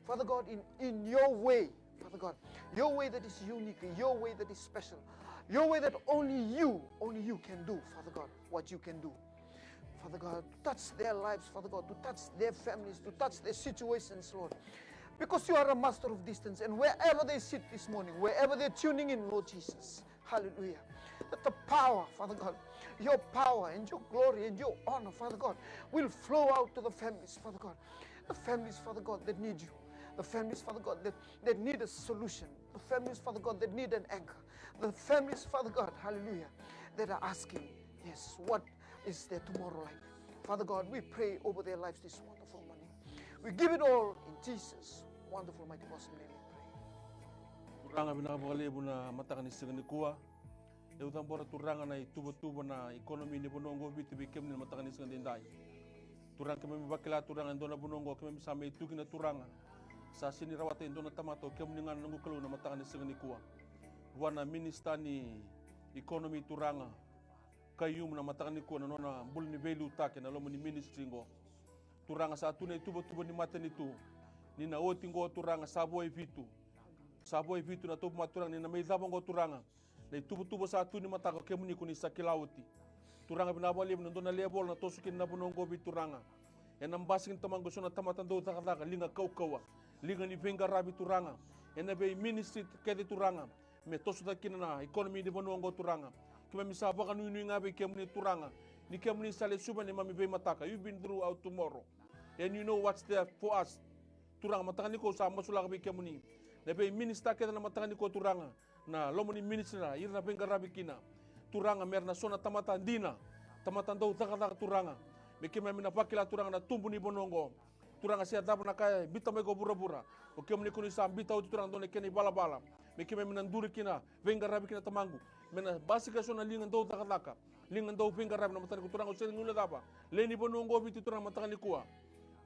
Father God, in, in your way, Father God, your way that is unique, your way that is special, your way that only you, only you can do, Father God, what you can do. Father God, to touch their lives, Father God, to touch their families, to touch their situations, Lord. Because you are a master of distance, and wherever they sit this morning, wherever they're tuning in, Lord Jesus, hallelujah, that the power, Father God, your power and your glory and your honor, Father God, will flow out to the families, Father God. The families, Father God, that need you. The families, Father God, that, that need a solution. The families, Father God, that need an anchor. The families, Father God, hallelujah, that are asking, yes, what is their tomorrow like? Father God, we pray over their lives this wonderful morning. We give it all in Jesus' wonderful, mighty, awesome name we pray. Turaga, vinaka vakalevu na mataka ni siga nikua. Au cabora, Turaga, na ituvatuva na economy ni vanua oqo o Viti vei kemuni na mataka ni siga edaidai. Turaga, keimami vakila, Turaga, e dua na vanua oqo keimami sa mai tu kina, Turaga. Sa sega ni rawata e dua na tamata, o kemuni ga na noqu Kalou, na mataka ni siga nikua. Vua na minisita ni economy, Turaga, Khaiyum, na mataka nikua, na nona bula ni veiliutaki ena loma ni ministry oqo. Turaga, sa tu na ituvatuva ni matanitu ni na oti oqo, Turaga, sa vo e vitu. Sa vo e vitu na tauvimate, Turaga, ni na mai cava oqo, Turaga. Na ituvatuva sa tu ni mataka, o kemuni ko ni sa kila oti. Turaga, vinaka vakalevu, na dua na level na toso kina na vanua oqo o Viti, Turaga. Ena basika, Tamaqu, eso na tamata dau cakacaka, liga kaukauwa, liga ni veiqaravi, Turaga, ena vei ministry kece, Turaga, me toso cake kina na economy ni vanua oqo, Turaga. Keimami sa vakanuinui ga vei kemuni, Turaga, ni kemuni sa lesuva neimami veimataka. You've been through our tomorrow, and you know what's there for us. Turaga, mataka nikua au sa masulaka vei kemuni na vei minister kece na mataka nikua, Turaga, na loma ni ministry, na ira na veiqaravi kina, Turaga, me ra na so na tamata dina, tamata dau cakacaka, Turaga. Me keimami na vakila, Turaga, na tubu ni vanua oqo. Turaga, se cava na ka e biuta mai ko vuravura, o kemuni ko ni sa biuta oti, Turaga, dua na kena ivalavala me keimami na duri kina, veiqaravi kina, Tamaqu. Me na basika eso na liga dau cakacaka, liga dau veiqaravi na mataka nikua, Turaga, au sega ni guilecava lewe ni vanua oqo o Viti, Turaga, mataka nikua.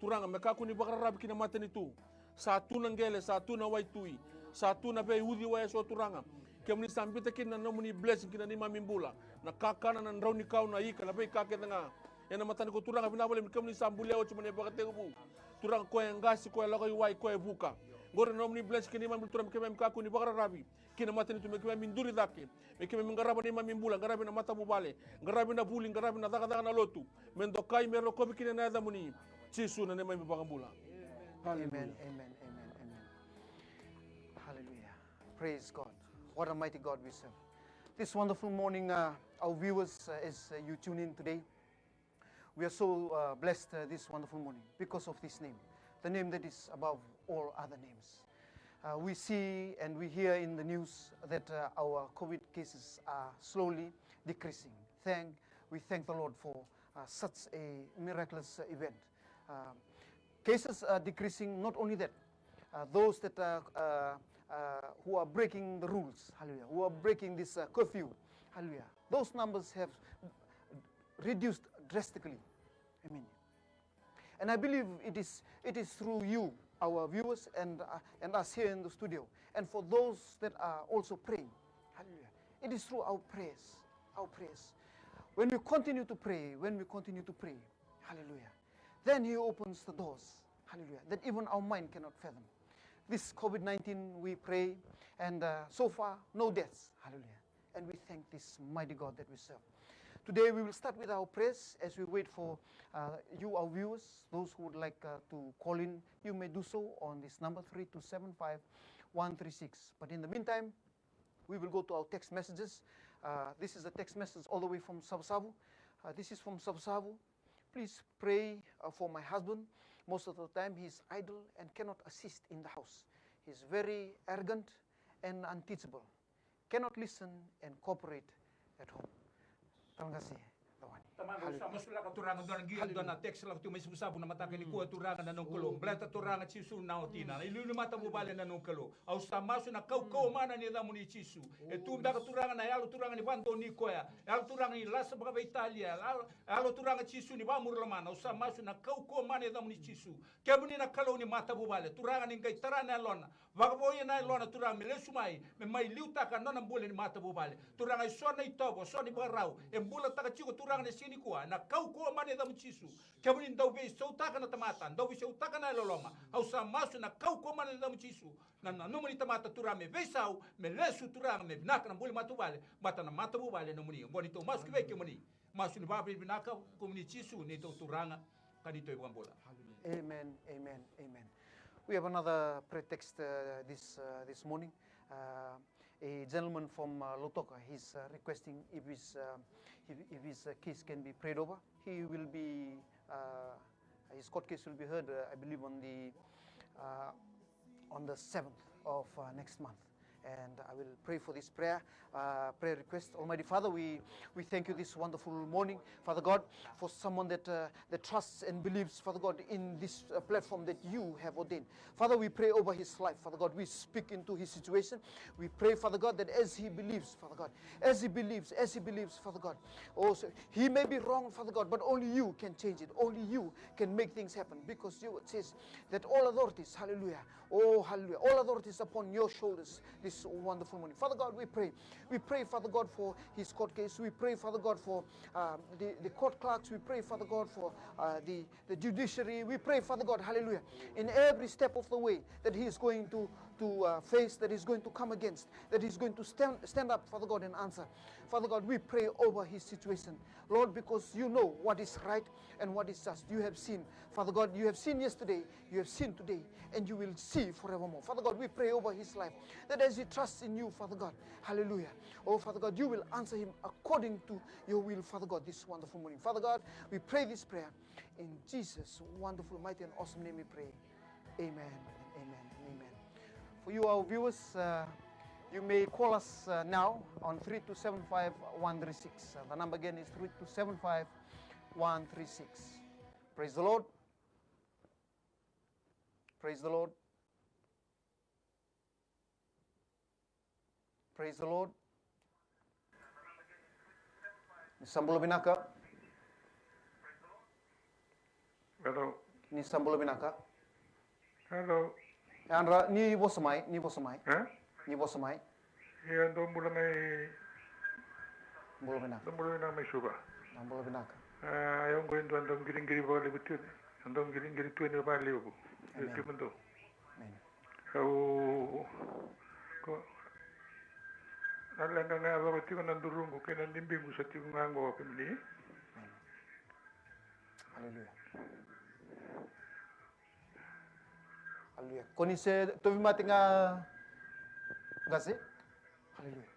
Turaga, me kakua ni vakararavi ki na matanitu. Sa tu na qele, sa tu na waitui, sa tu na veiuciwai eso, Turaga. Kemuni sa biuta kina na nomuni blessing ki na neimami bula, na kakana, na drau ni kau, na ika, na veika kece ga. Ena mataka nikua, Turaga, vinaka vakalevu ni kemuni sa bulia oti mai na ivakatekivu. Turaga, koya e qase, koya e lako i wai, koya e vuka. Qori na nomuni blessing ki na neimami bula, Turaga, me keimami kakua ni vakararavi ki na matanitu, me keimami duri cake, me keimami qarava neimami bula, qaravi na matavuvale, qaravi na vuli, qaravi na cakacaka na lotu, me dokai, me rokovi kina na yacamuni. Jisu na neimami iVakabula. Amen, hallelujah, amen, amen, amen. Hallelujah. Praise God. What a mighty God we serve. This wonderful morning, uh, our viewers, uh, as uh, you tune in today, we are so uh, blessed uh, this wonderful morning because of this name, the name that is above all other names. Uh, we see and we hear in the news that uh, our COVID cases are slowly decreasing. Thank, we thank the Lord for uh, such a miraculous uh, event. Uh, cases are decreasing, not only that, uh, those that are, uh, uh, who are breaking the rules, hallelujah, who are breaking this uh, curfew, hallelujah, those numbers have reduced drastically. Amen. And I believe it is, it is through you, our viewers and, uh, and us here in the studio, and for those that are also praying. Hallelujah. It is through our prayers, our prayers. When we continue to pray, when we continue to pray, hallelujah, then He opens the doors, hallelujah, that even our mind cannot fathom. This COVID nineteen, we pray, and, uh, so far, no deaths, hallelujah. And we thank this mighty God that we serve. Today, we will start with our prayers as we wait for, uh, you, our viewers, those who would like, uh, to call in. You may do so on this number, three two seven five one three six. But in the meantime, we will go to our text messages. Uh, this is a text message all the way from Savusavu. Uh, this is from Savusavu. Please pray, uh, for my husband. Most of the time, he is idle and cannot assist in the house. He is very arrogant and unteachable. Cannot listen and cooperate at home. Talagasi, Tawani. Tamaqu, au sa masulaka, Turaga, dua na qiri, dua na text lako tu mai Savusavu na mataka nikua, Turaga na noqu Kalou. Baleta, Turaga Jisu, na watina, na iliuliu ni matavuvale, na noqu Kalou. Au sa masu na kaukauwa mana ni yacamuni, Jisu. E tu beka, Turaga, na yalo, Turaga, ni vakadonui koya, yalo, Turaga, ni lasa vakaveitalia, yalo, yalo, Turaga Jisu, ni vakamuri lomana. Au sa masu na kaukauwa mana ni yacamuni, Jisu. Kemuni na Kalou ni matavuvale, Turaga, ni qai tara na yalona, vakavoui na yalona, Turaga, me lesu mai, me mai liutaka na nona bula ni matavuvale. Turaga, e so na itovo, so na ivakarau e bulataka tiko, Turaga, na siga nikua, na kaukauwa mana ni yacamu, Jisu. Kemuni dau veisautaka na tamata, dau veisautaka na yalololoma. Au sa masu na kaukauwa mana ni yacamu, Jisu, na nanuma ni tamata, Turaga, me veisau, me lesu, Turaga, me vinaka na bula ni matavuvale, baleta na matavuvale e nomuni. Oqo neitou masu ki vei kemuni. Masu ni vakavinavinaka, kemuni Jisu, neitou Turaga ka neitou iVakabula. Amen, amen, amen. We have another prayer text, uh, this, uh, this morning. Uh, a gentleman from, uh, Lautoka, he's, uh, requesting if his, uh, if, if his, uh, case can be prayed over. He will be, uh, his court case will be heard, uh, I believe, on the, uh, on the seventh of, uh, next month. And I will pray for this prayer, uh, prayer request. Almighty Father, we, we thank you this wonderful morning, Father God, for someone that, uh, that trusts and believes, Father God, in this, uh, platform that you have ordained. Father, we pray over his life, Father God. We speak into his situation. We pray, Father God, that as he believes, Father God, as he believes, as he believes, Father God, oh, so he may be wrong, Father God, but only you can change it. Only you can make things happen, because your word says that all authorities, hallelujah, oh, hallelujah, all authorities upon your shoulders this wonderful morning. Father God, we pray. We pray, Father God, for his court case. We pray, Father God, for, uh, the, the court clerks. We pray, Father God, for, uh, the, the judiciary. We pray, Father God, hallelujah, in every step of the way that he is going to, to, uh, face, that he's going to come against, that he's going to stand, stand up, Father God, and answer. Father God, we pray over his situation, Lord, because you know what is right and what is just. You have seen, Father God, you have seen yesterday, you have seen today, and you will see forevermore. Father God, we pray over his life, that as he trusts in you, Father God, hallelujah, oh, Father God, you will answer him according to your will, Father God, this wonderful morning. Father God, we pray this prayer in Jesus' wonderful, mighty, and awesome name we pray. Amen and amen and amen. For you, our viewers, uh, you may call us, uh, now on three two seven five one three six. Uh, the number again is three two seven five one three six. Praise the Lord. Praise the Lord. Praise the Lord. Ni sa bula vinaka. Hello. Ni sa bula vinaka. Hello. Yadra, ni vosa mai, ni vosa mai. E? Ni vosa mai. Ia, dou bula mai. Bula vinaka. Dou bula vinaka mai Suva. Dou bula vinaka. A, au qo e dua dau qiriqiri vakalevu tu. Dau qiriqiri tu ena vakalevu. Amen. Io, kemudou. Amen. Au, ko, na leqa ga e yaco tiko na duruqu kei na dibiqu sa tiko ga qo kemuni. Aleluya. Aleluya. Ko ni se tauvimate ga, qase? Aleluya.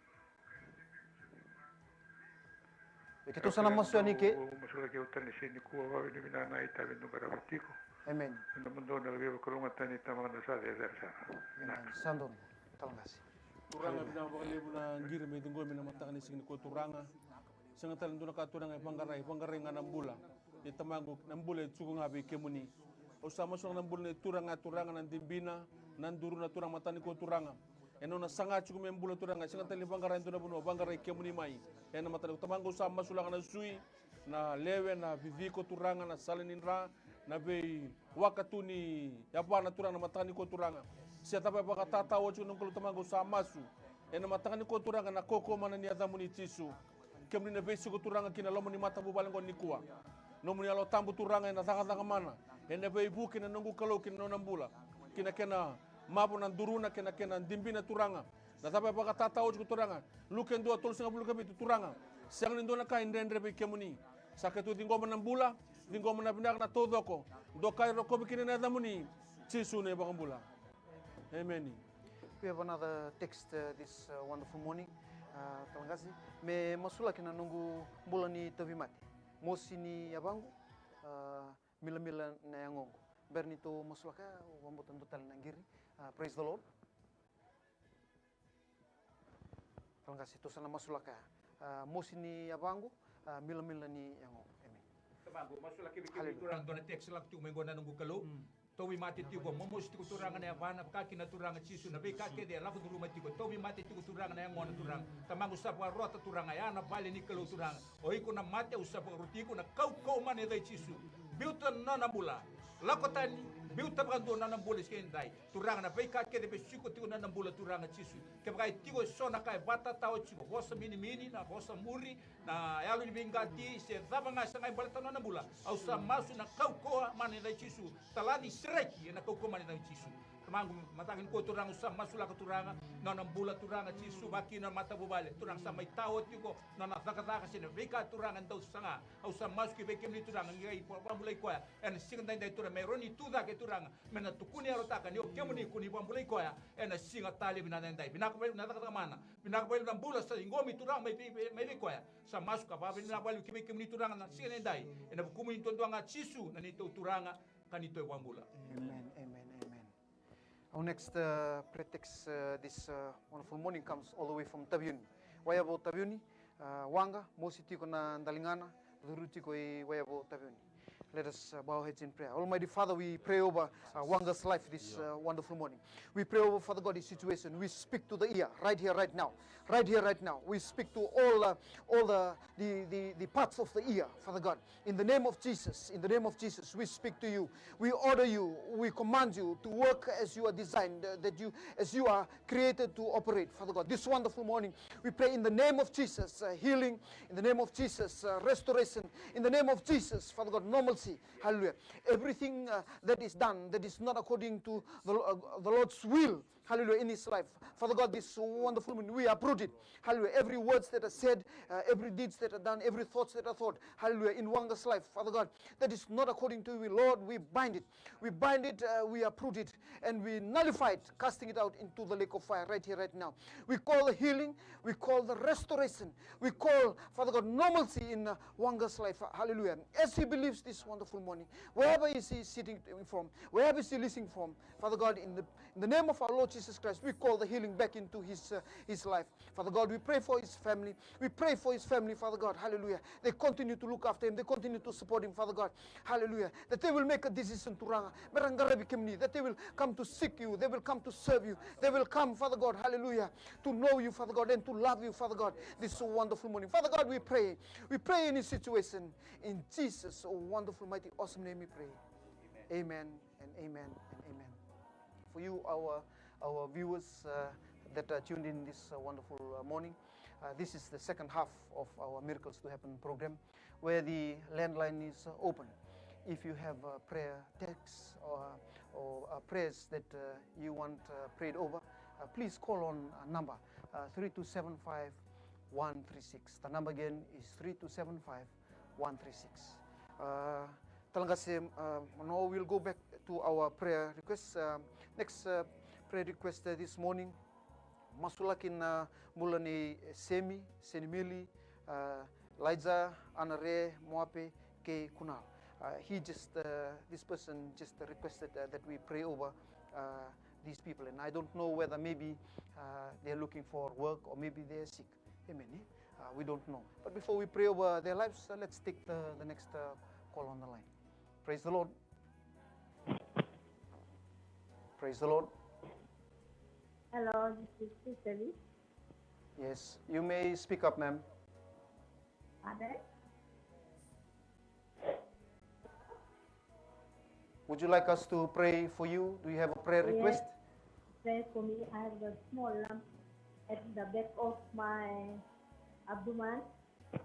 E keitou sa na masu yani ke. Au masulaki au tale se nikua, vakavinavinaka na itavi dou qarava tiko. Amen. Ena nomudou na veivakalougatataki ni Tamada sa cecere sara. Amen. Sa donu. Tala qase. Turaga, vinaka vakalevu na qiri me ciqomi na mataka ni siga nikua, Turaga. Sega tale dua na ka, Turaga, e vaqarai, vaqarai ga na bula. Ia Tamaqu, na bula e tiko ga vei kemuni. Au sa masulaka na bula nei Turaga, Turaga, na dibina, na duruna, Turaga, mataka nikua, Turaga. E nona saga tiko me bula, Turaga, sega tale ni vaqarai e dua na vanua, vaqarai kemuni mai. Ena mataka nikua, Tamaqu, au sa masulaka na sui, na lewe, na viviko, Turaga, na sala ni dra, Na veiwaka tu ni yavana Turaga na mataka nikua Turaga. Se cava e vakatatao oti na noqu Kalou Tamaqu, au sa masu ena mataka nikua Turaga na kaukauwa mana ni yacamuni Jisu. Kemuni na veisiko Turaga ki na loma ni matavuvale oqo nikua. Nomuni Yalo Tabu Turaga ena cakacaka mana ena veivuke na noqu Kalou ki na nona bula, ki na kena mavo na duruna kei na kena dibina Turaga. Na cava e vakatatao oti ko Turaga, Luke dua tolusagavulu ka vitu Turaga. Sega ni dua na ka e dredre vei kemuni. Sa keitou ciqoma na bula, ciqoma na vinaka na taucoko. Dokai rokovi kina na yacamuni, Jisu na iVakabula. Emeni. We have another text uh, this uh, wonderful morning. Uh, Talagasi, me masulaki na noqu bula ni tauvimate. Mosi ni yavaqu, uh, milamila na yagoqu. Bera ni tou masulaka, au vakabauta dua tale na qiri. Uh, praise the Lord. Talagasi, tou sa na masulaka. Uh, mosi ni yavaqu, uh, milamila ni yagoqu. Amen. Tamaqu, masulaki vei kemuni Turaga, dua na text lako tiko mai qo na noqu Kalou. Tauvimate tiko, momosi tiko Turaga na yavana, vaka kina Turaga Jisu, na veika kece e lako curuma tiko, tauvimate tiko Turaga na yagona Turaga. Tamaqu sa vakarota Turaga, ya na vale ni Kalou Turaga. O iko na mate, au sa vakaroti iko na kaukauwa mana ni yaca i Jisu. Biuta na nona bula. Lako tani, biuta vakadua na nona bula siga edai. Turaga na veika kece e vesuka tiko na nona bula Turaga Jisu. Kevaka e tiko eso na ka e vakatatao tiko, vosa minimini, na vosa muri, na yalo ni veiqati, se cava ga e sagai baleta na nona bula. Au sa masu na kaukauwa mana ni yaca i Jisu. Talaci sereki ena kaukauwa mana ni yaca i Jisu. Tamaqu, mataka nikua Turaga au sa masulaka Turaga, na nona bula Turaga Jisu, vaka kina na matavuvale. Turaga sa mai tao tiko, na nona cakacaka se na veika Turaga e dau saga. Au sa masu ki vei kemuni Turaga, ni qai vakabulai koya. Ena siga daidai Turaga, me rawa ni tu cake Turaga, me na tukuni yalotaka ni o kemuni ko ni vakabulai koya. Ena siga tale vinaka daidai. Vinaka vakalevu na cakacaka mana. Vinaka vakalevu na bula sa ciqomi Turaga mai vei, mai vei koya. Sa masu ka vakavinavinaka vakalevu ki vei kemuni Turaga na siga daidai. Ena vukumuni duadua ga Jisu na neitou Turaga ka neitou iVakabula. Amen, amen, amen. Our next uh, prayer text uh, this uh, wonderful morning comes all the way from Taveuni. Wayavo Taveuni, uh, waqa, mosi tiko na daligana, curu tiko i Wayavo Taveuni. Let us uh, bow our heads in prayer. Almighty Father, we pray over uh, Waqa's life this uh, wonderful morning. We pray over, Father God, his situation. We speak to the ear right here, right now. Right here, right now. We speak to all, uh, all the, the, the, the parts of the ear, Father God. In the name of Jesus, in the name of Jesus, we speak to you. We order you, we command you to work as you are designed, uh, that you, as you are created to operate, Father God. This wonderful morning, we pray in the name of Jesus, uh, healing, in the name of Jesus, uh, restoration, in the name of Jesus, Father God, normalcy. Hallelujah. Everything uh, that is done that is not according to the, uh, the Lord's will, hallelujah, in his life. Father God, this wonderful morning, we uproot it. Hallelujah. Every words that are said, uh, every deeds that are done, every thoughts that are thought, hallelujah, in Waqa's life, Father God, that is not according to your will, Lord, we bind it. We bind it, uh, we uproot it, and we nullify it, casting it out into the lake of fire right here, right now. We call the healing, we call the restoration, we call, Father God, normalcy in uh, Waqa's life. Hallelujah. As he believes this wonderful morning, wherever is he sitting from, wherever is he listening from, Father God, in the, in the name of our Lord Jesus Christ, we call the healing back into his, uh, his life. Father God, we pray for his family. We pray for his family, Father God. Hallelujah. They continue to look after him. They continue to support him, Father God. Hallelujah. That they will make a decision Turaga, me ra qaravi kemuni. That they will come to seek you. They will come to serve you. They will come, Father God. Hallelujah. To know you, Father God, and to love you, Father God. This wonderful morning. Father God, we pray. We pray in his situation. In Jesus' wonderful, mighty, awesome name we pray. Amen and amen and amen. For you, our, our viewers uh, that are tuned in this uh, wonderful uh, morning, uh, this is the second half of our Miracles to Happen program, where the landline is uh, open. If you have uh, prayer texts or, or uh, prayers that uh, you want uh, prayed over, uh, please call on a number uh, three two seven five one three six. The number again is three two seven five one three six. Uh, Talagasi, uh, now we'll go back to our prayer requests. Uh, next uh, prayer request uh, this morning, masulaki na bula nei Semi, Senimili, uh, Liza, Anare, Moape, kei Kunal. Uh, he just, uh, this person just requested uh, that we pray over uh, these people, and I don't know whether maybe uh, they're looking for work or maybe they're sick. Amen. Eh? Uh, we don't know. But before we pray over their lives, uh, let's take the, the next uh, call on the line. Praise the Lord. Praise the Lord. Hello, this is Sister Lee. Yes, you may speak up, ma'am. Father? Would you like us to pray for you? Do you have a prayer Yes. request? Pray for me. I have a small lump at the back of my abdomen. So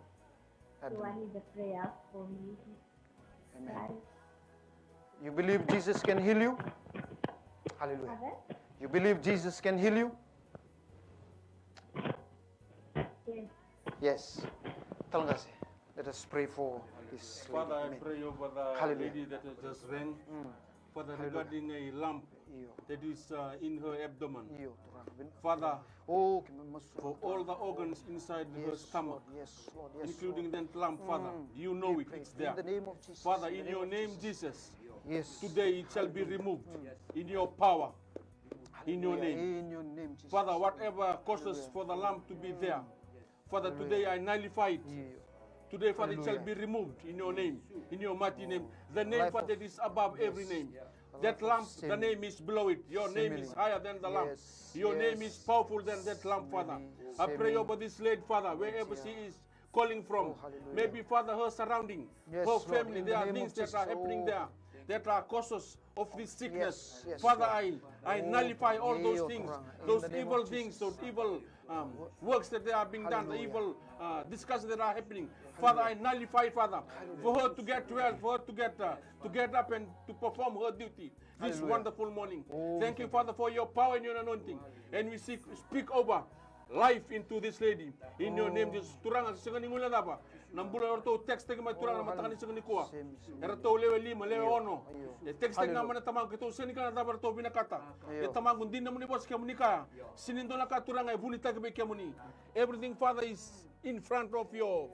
I Abdomen. need a prayer for me. Amen. You believe Jesus can heal you? Hallelujah. Father? You believe Jesus can heal you? Yes. Yes. Tell us. Let us pray for this lady. Father, I Amen. pray over the Hallelujah. lady that has just rang. Mm. Father, Hallelujah. regarding a lump Io. that is uh, in her abdomen. Io, Turaga. Father, Oh, que me masu- for all the organs inside her Yes, stomach, Lord. Yes, Lord. Yes, including Lord. that lump, Father, Mm. you know We it, pray it's there. In the name of Jesus. Father, In in the your name name, of Jesus. Jesus, Yes. today it shall be removed in your power, in your Hallelujah. name. In your name, Jesus. Father, whatever causes Hallelujah. for the lump to be there, Father, Hallelujah. Today I nullify it. Io. Today, Father, it shall Hallelujah. Be removed in your name, in your mighty name. The name, Life Father, of- that is above every Yes. name. Life That of lamp, Semi. the name is below it. Your name is Semi. Higher than the lamp. Yes, Your name yes. Is powerful than that lamp, Father. Semi. I pray Semi. Over this lady, Father, wherever Yes, she yeah. Is calling from. Oh, hallelujah. Maybe, Father, her surrounding, Yes, her Lord, family, in there the are name things of That are Jesus. Happening Oh. There that are causes of this sickness. Yes, yes, Father, Lord. I, I Oh, nullify all those Io, things, Turaga, in those the name evil of things, Jesus. Those evil um, works that they are being done, the Hallelujah. Evil uh, discussions that are happening. Father, I nullify, Father, for her to get well, for her to get uh, to get up and to perform her duty this Hallelujah. Wonderful morning. Oh, Thank you, Father, for your power and your anointing. And we seek, speak over life into this lady. In your name, Jesus. Turaga, sega ni guilecava na bula eratou text taki mai Turaga na mataka ni siga nikua. Eratou lewe lima, lewe ono. E text taki ga mai na Tamaqu, keitou sega ni kila na cava eratou vinakata. E Tamaqu, dina na nomuni vosa kemuni kaya, sega ni dua na ka Turaga e vunitaki vei kemuni. Everything, Father, is in front of your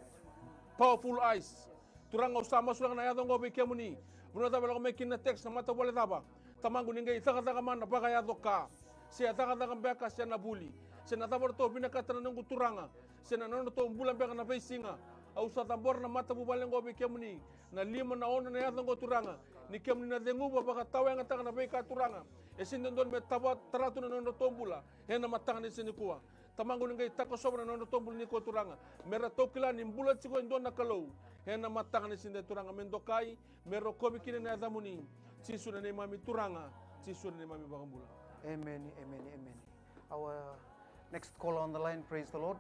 powerful eyes. Turaga, au sa masulaka na yaca oqo vei kemuni. Vanua cava e lako mai kina na text, na matavuvale cava. Tamaqu, ni qai cakacaka mana vakayaco ka, se a cakacaka beka se na vuli, se na cava ratou vinakata na noqu Turaga, se na nodratou bula beka na veisiga. Au sa cabora na matavuvale oqo vei kemuni. Na lima, na ono, na yaca oqo Turaga, ni kemuni na ceguva vakatawayagataka na veika Turaga e sega ni dodonu me tara tu na nodratou bula. Ena mataka ni siga nikua, Tamaqu, ni qai takosova na nodratou bula nikua Turaga, me ratou kila ni bula tiko e dua na Kalou. Ena mataka ni siga Turaga, me dokai, me rokovi kina na yacamuni. Jisu na neimami Turaga, Jisu na neimami iVakabula. Amen, amen, amen. Our next caller on the line, praise the Lord.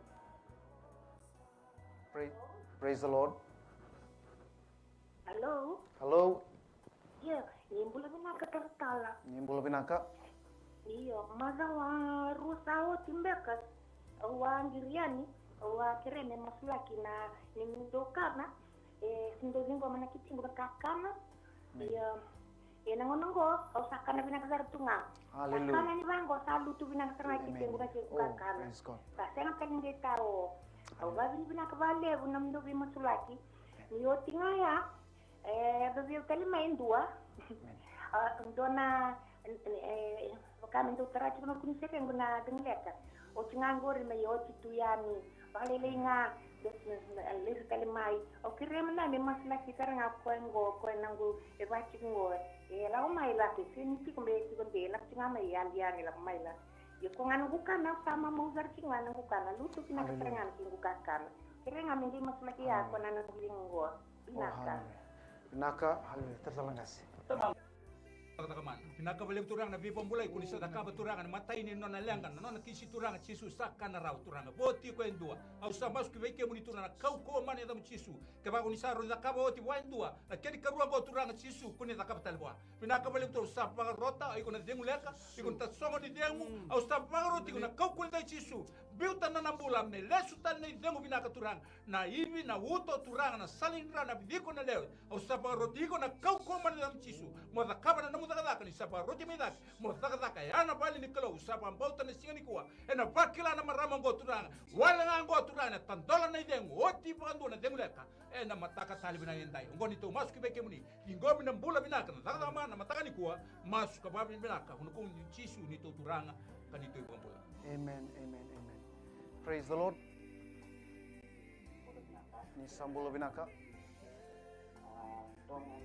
Praise, praise the Lord. Hello. Hello. Io, ni bula vinaka talatala. Ni bula vinaka. Io, macawa rua sa oti beka, au a qiri yani, au a kerea me masulaki na ni dou kana, e sega ni dau ciqoma na kitiqu na kakana. Io, e na gauna oqo au sa kana vinaka sara tu ga. Sa kana ni vaqo, sa lutu vinaka sara ga kitiqu na keiqu kakana. Sa sega tale ni qai tao. Au vavinavinaka vakalevu na dou veimasulaki. Ni oti ga ya, e yacovi au tale mai e dua. A, dua na, e, vaka me dau tara tiko na kua ni serequ na ceguleka. Oti ga qori mai oti tu yani. Vakalailai ga, lesu tale mai. Au kerea mada me masulaki sara ga koya qo, koya na qu e vaka tiko qo. E lako mai lako, e sega ni tiko be tiko de, e lako tiko ga mai, e yali yani, e lako mai lako. Ia ko ga na qu kana, au sa mamau sara tiko ga na qu kana, lutu vinaka sara ga na keiqu kakana. Kerea ga me qai masulaki ya ko na na qu liga qo. Vinaka. Vinaka, haleluya. Talatala qase. Cakacaka mana. Vinaka vakalevu Turaga na veivakabulai ko ni sa cakava Turaga na matai ni nona leqa, na nona kisi Turaga Jisu sa kana rawa Turaga. Vo tiko e dua. Au sa masu ki vei kemuni Turaga na kaukauwa mana ni yacamu Jisu. Kevaka ko ni sa rui cakava oti vua e dua na kena ikarua oqo Turaga Jisu, ko ni cakava tale vua. Vinaka vakalevu Turaga, au sa vakarota, iko na cegu leka, iko na tasogo ni cegu, au sa vakarota iko na kaukauwa ni yaca i Jisu. Biuta na nona bula me lesu tale na icegu vinaka Turaga. Na ivi, na uto, Turaga, na sala ni dra, na viciko, na lewe. Au sa vakaroti iko na kaukauwa mana ni yacamu Jisu. Mo cakava na nomu cakacaka ni sa vakaroti mai cake. Mo cakacaka ya na vale ni Kalou, au sa vakabauta na siga nikua. Ena vakila na marama oqo Turaga. Wale ga oqo Turaga, ena tadola na icegu, oti vakadua na cegu leka. Ena mataka tale vinaka edai. Oqo neitou masu ki vei kemuni. Ciqomi na bula vinaka, na cakacaka mana, na mataka nikua. Masu ka vavinavinaka, vua na Kalou Jisu neitou Turaga, ka neitou iVakabula. Amen, amen, amen. Praise the Lord. Ni sa bula vinaka. Amen.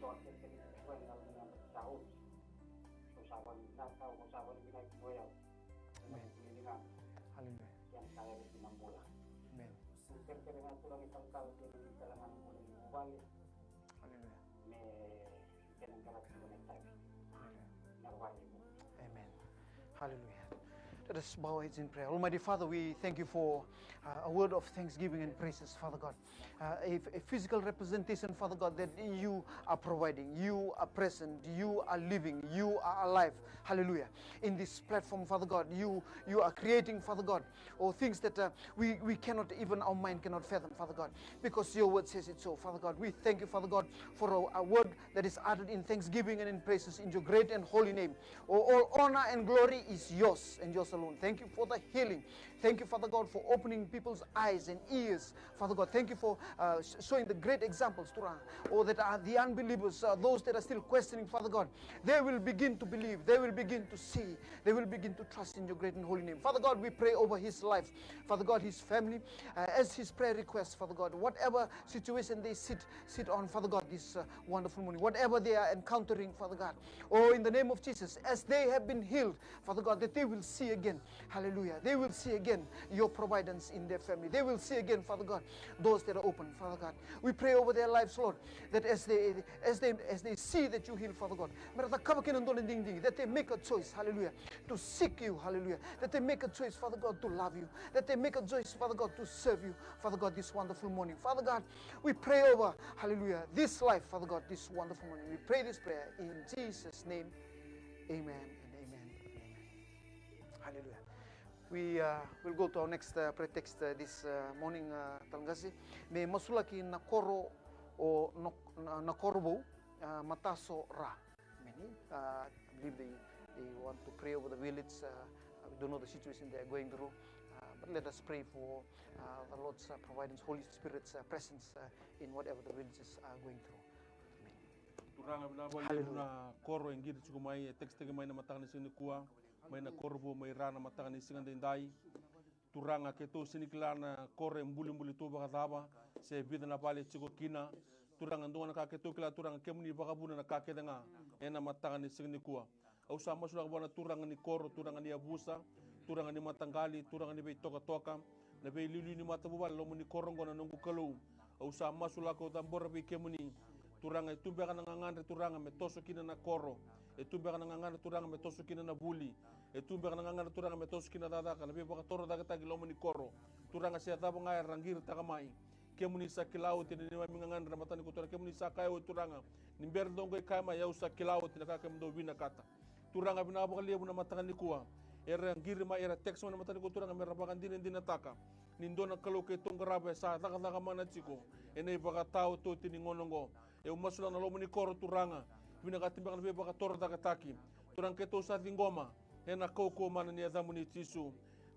Au kerekere ni Turaga ena gauna sa oti. Au sa vakavinaka, au sa vakavinaka vua o yau. Amen. Ni ligana. Hallelujah. Kena sa yaco ki na bula. Amen. Au kerekere na Turaga ni talatala kei na talatala na bula ni vuvale. Hallelujah. Me kena qaravi na itavi. Hallelujah. Na vale. Amen. Hallelujah. Let us bow our heads in prayer. Almighty Father, we thank you for uh, a word of thanksgiving and praises, Father God. Uh, a, a physical representation, Father God, that you are providing. You are present. You are living. You are alive. Hallelujah. In this platform, Father God, you, you are creating, Father God, or things that uh, we, we cannot even, our mind cannot fathom, Father God, because your word says it so, Father God. We thank you, Father God, for a, a word that is uttered in thanksgiving and in praises in your great and holy name. Oh, all honor and glory is yours and yours alone. Thank you for the healing. Thank you, Father God, for opening people's eyes and ears. Father God, thank you for uh, sh- showing the great examples, Turaga. Oh, that are the unbelievers, uh, those that are still questioning, Father God. They will begin to believe. They will begin to see. They will begin to trust in your great and holy name. Father God, we pray over his life. Father God, his family, uh, as his prayer request, Father God, whatever situation they sit sit on, Father God, this uh, wonderful morning, whatever they are encountering, Father God, oh, in the name of Jesus, as they have been healed, Father God, that they will see again, hallelujah, they will see again your providence in their family. They will see again, Father God, doors that are open, Father God. We pray over their lives, Lord, that as they as they as they see that you heal, Father God, me ra cakava kina e dua na digidigi, that they make a choice, hallelujah, to seek you, hallelujah, that they make a choice, Father God, to love you, that they make a choice, Father God, to serve you, Father God, this wonderful morning. Father God, we pray over, hallelujah, this life, Father God, this wonderful morning. We pray this prayer in Jesus' name. Amen and amen and amen. Hallelujah. We uh, will go to our next uh, prayer text uh, this uh, morning, uh, Talagasi. Me masulaki na koro o no, na, na koro vou, uh, mataso ra. Many, uh, I believe they, they want to pray over the village. Uh, we don't know the situation they are going through. Uh, but let us pray for uh, the Lord's uh, providence, Holy Spirit's uh, presence uh, in whatever the villages are going through. Amen. Turaga, vinaka vakalevu na koro e qiri tiko mai, e tekisitaki mai na mataka ni siga nikua, mai na koro vou mai Ra na mataka ni siga daidai. Turaga, keitou sega ni kila na koro e bulibuli tu vakacava, se vica na vale e tiko kina. Turaga, dua na ka keitou kila, Turaga, kemuni vakavuna na ka kece ga ena mataka ni siga nikua. Au sa masulaka vua na turaga ni koro, turaga ni yavusa, turaga ni mataqali, turaga ni veitokatoka, na veiliuliu ni matavuvale, loma ni koro oqo, na noqu Kalou. Au sa masulaka, au cabora vei kemuni. Turaga, e tu beka na gagadre, Turaga, me toso kina na koro. E tu beka na gagadre, Turaga, me toso kina na vuli. E tu beka na gagadre, Turaga, me toso kina na cakacaka, na veivakatorocaketaki loma ni koro. Turaga, se cava ga era qiritaka mai, kemuni sa kila oti na neimami gagadre na mataka nikua, Turaga. Kemuni sa kaya oti, Turaga, ni bera ni dou qai kaya mai, au sa kila oti na ka kemudou vinakata. Turaga, vinaka vakalevu na mataka nikua. Era qiri mai, era text mai na mataka nikua, Turaga, me ra vakadinadinataka ni dua na Kalou keitou qarava e sa cakacaka mana tiko ena ivakataotioti ni gauna oqo. Au masulaka na loma ni koro, Turaga, vinakati beka na veivakatorocaketaki. Turaga, keitou sa ciqoma ena kaukauwa mana ni yacamuni, Jisu.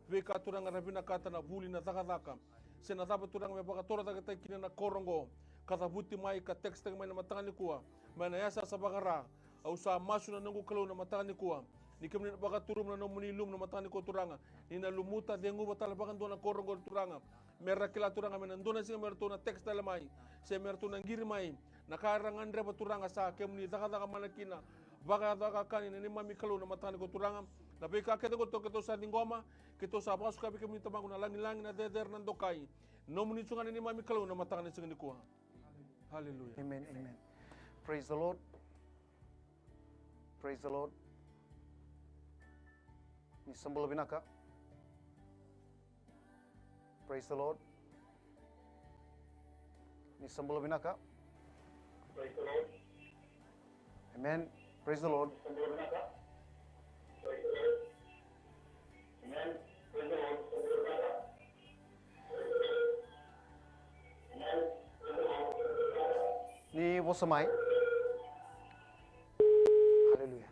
Veika, Turaga, era vinakata, na vuli, na cakacaka, se na cava, Turaga, me vakatorocaketaki kina na koro oqo, ka cavuti mai, ka tekisitaki mai na mataka nikua mai na yasayasa vakaRa. Au sa masu, na noqu Kalou, na mataka nikua, ni kemuni na vakaturuma na nomuni ilumu na mataka nikua, Turaga, ni na lumuta, ceguva tale vakadua na koro oqo, Turaga. Me ra kila, Turaga, me na dua na siga me ratou na text tale mai, se me ratou na qiri mai. Na ka era gadreva, Turaga, sa kemuni cakacaka mana kina. Vakayacakakani, na neimami Kalou, na mataka nikua, Turaga. Na veika kece oqo keitou sa ciqoma, keitou sa vakasuka vei kemuni, Tamaqu, na lagilagi, na cecere, na dokai. Nomuni tu ga, na neimami Kalou, na mataka ni siga nikua. Hallelujah. Amen, amen. Praise the Lord. Praise the Lord. Ni sa bula vinaka. Praise the Lord. Ni sa bula vinaka. Praise the Lord. Amen. Praise the Lord. Ni vosa mai. Hallelujah.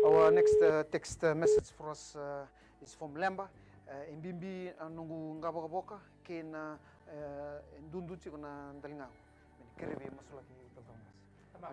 Our next uh, text uh, message for us uh, is from Lemba. Uh, e bibi uh, noqu qavokavoka kei na uh, e dudu tiko na daligaqu. Me ni kerevi masulaki tautau masa.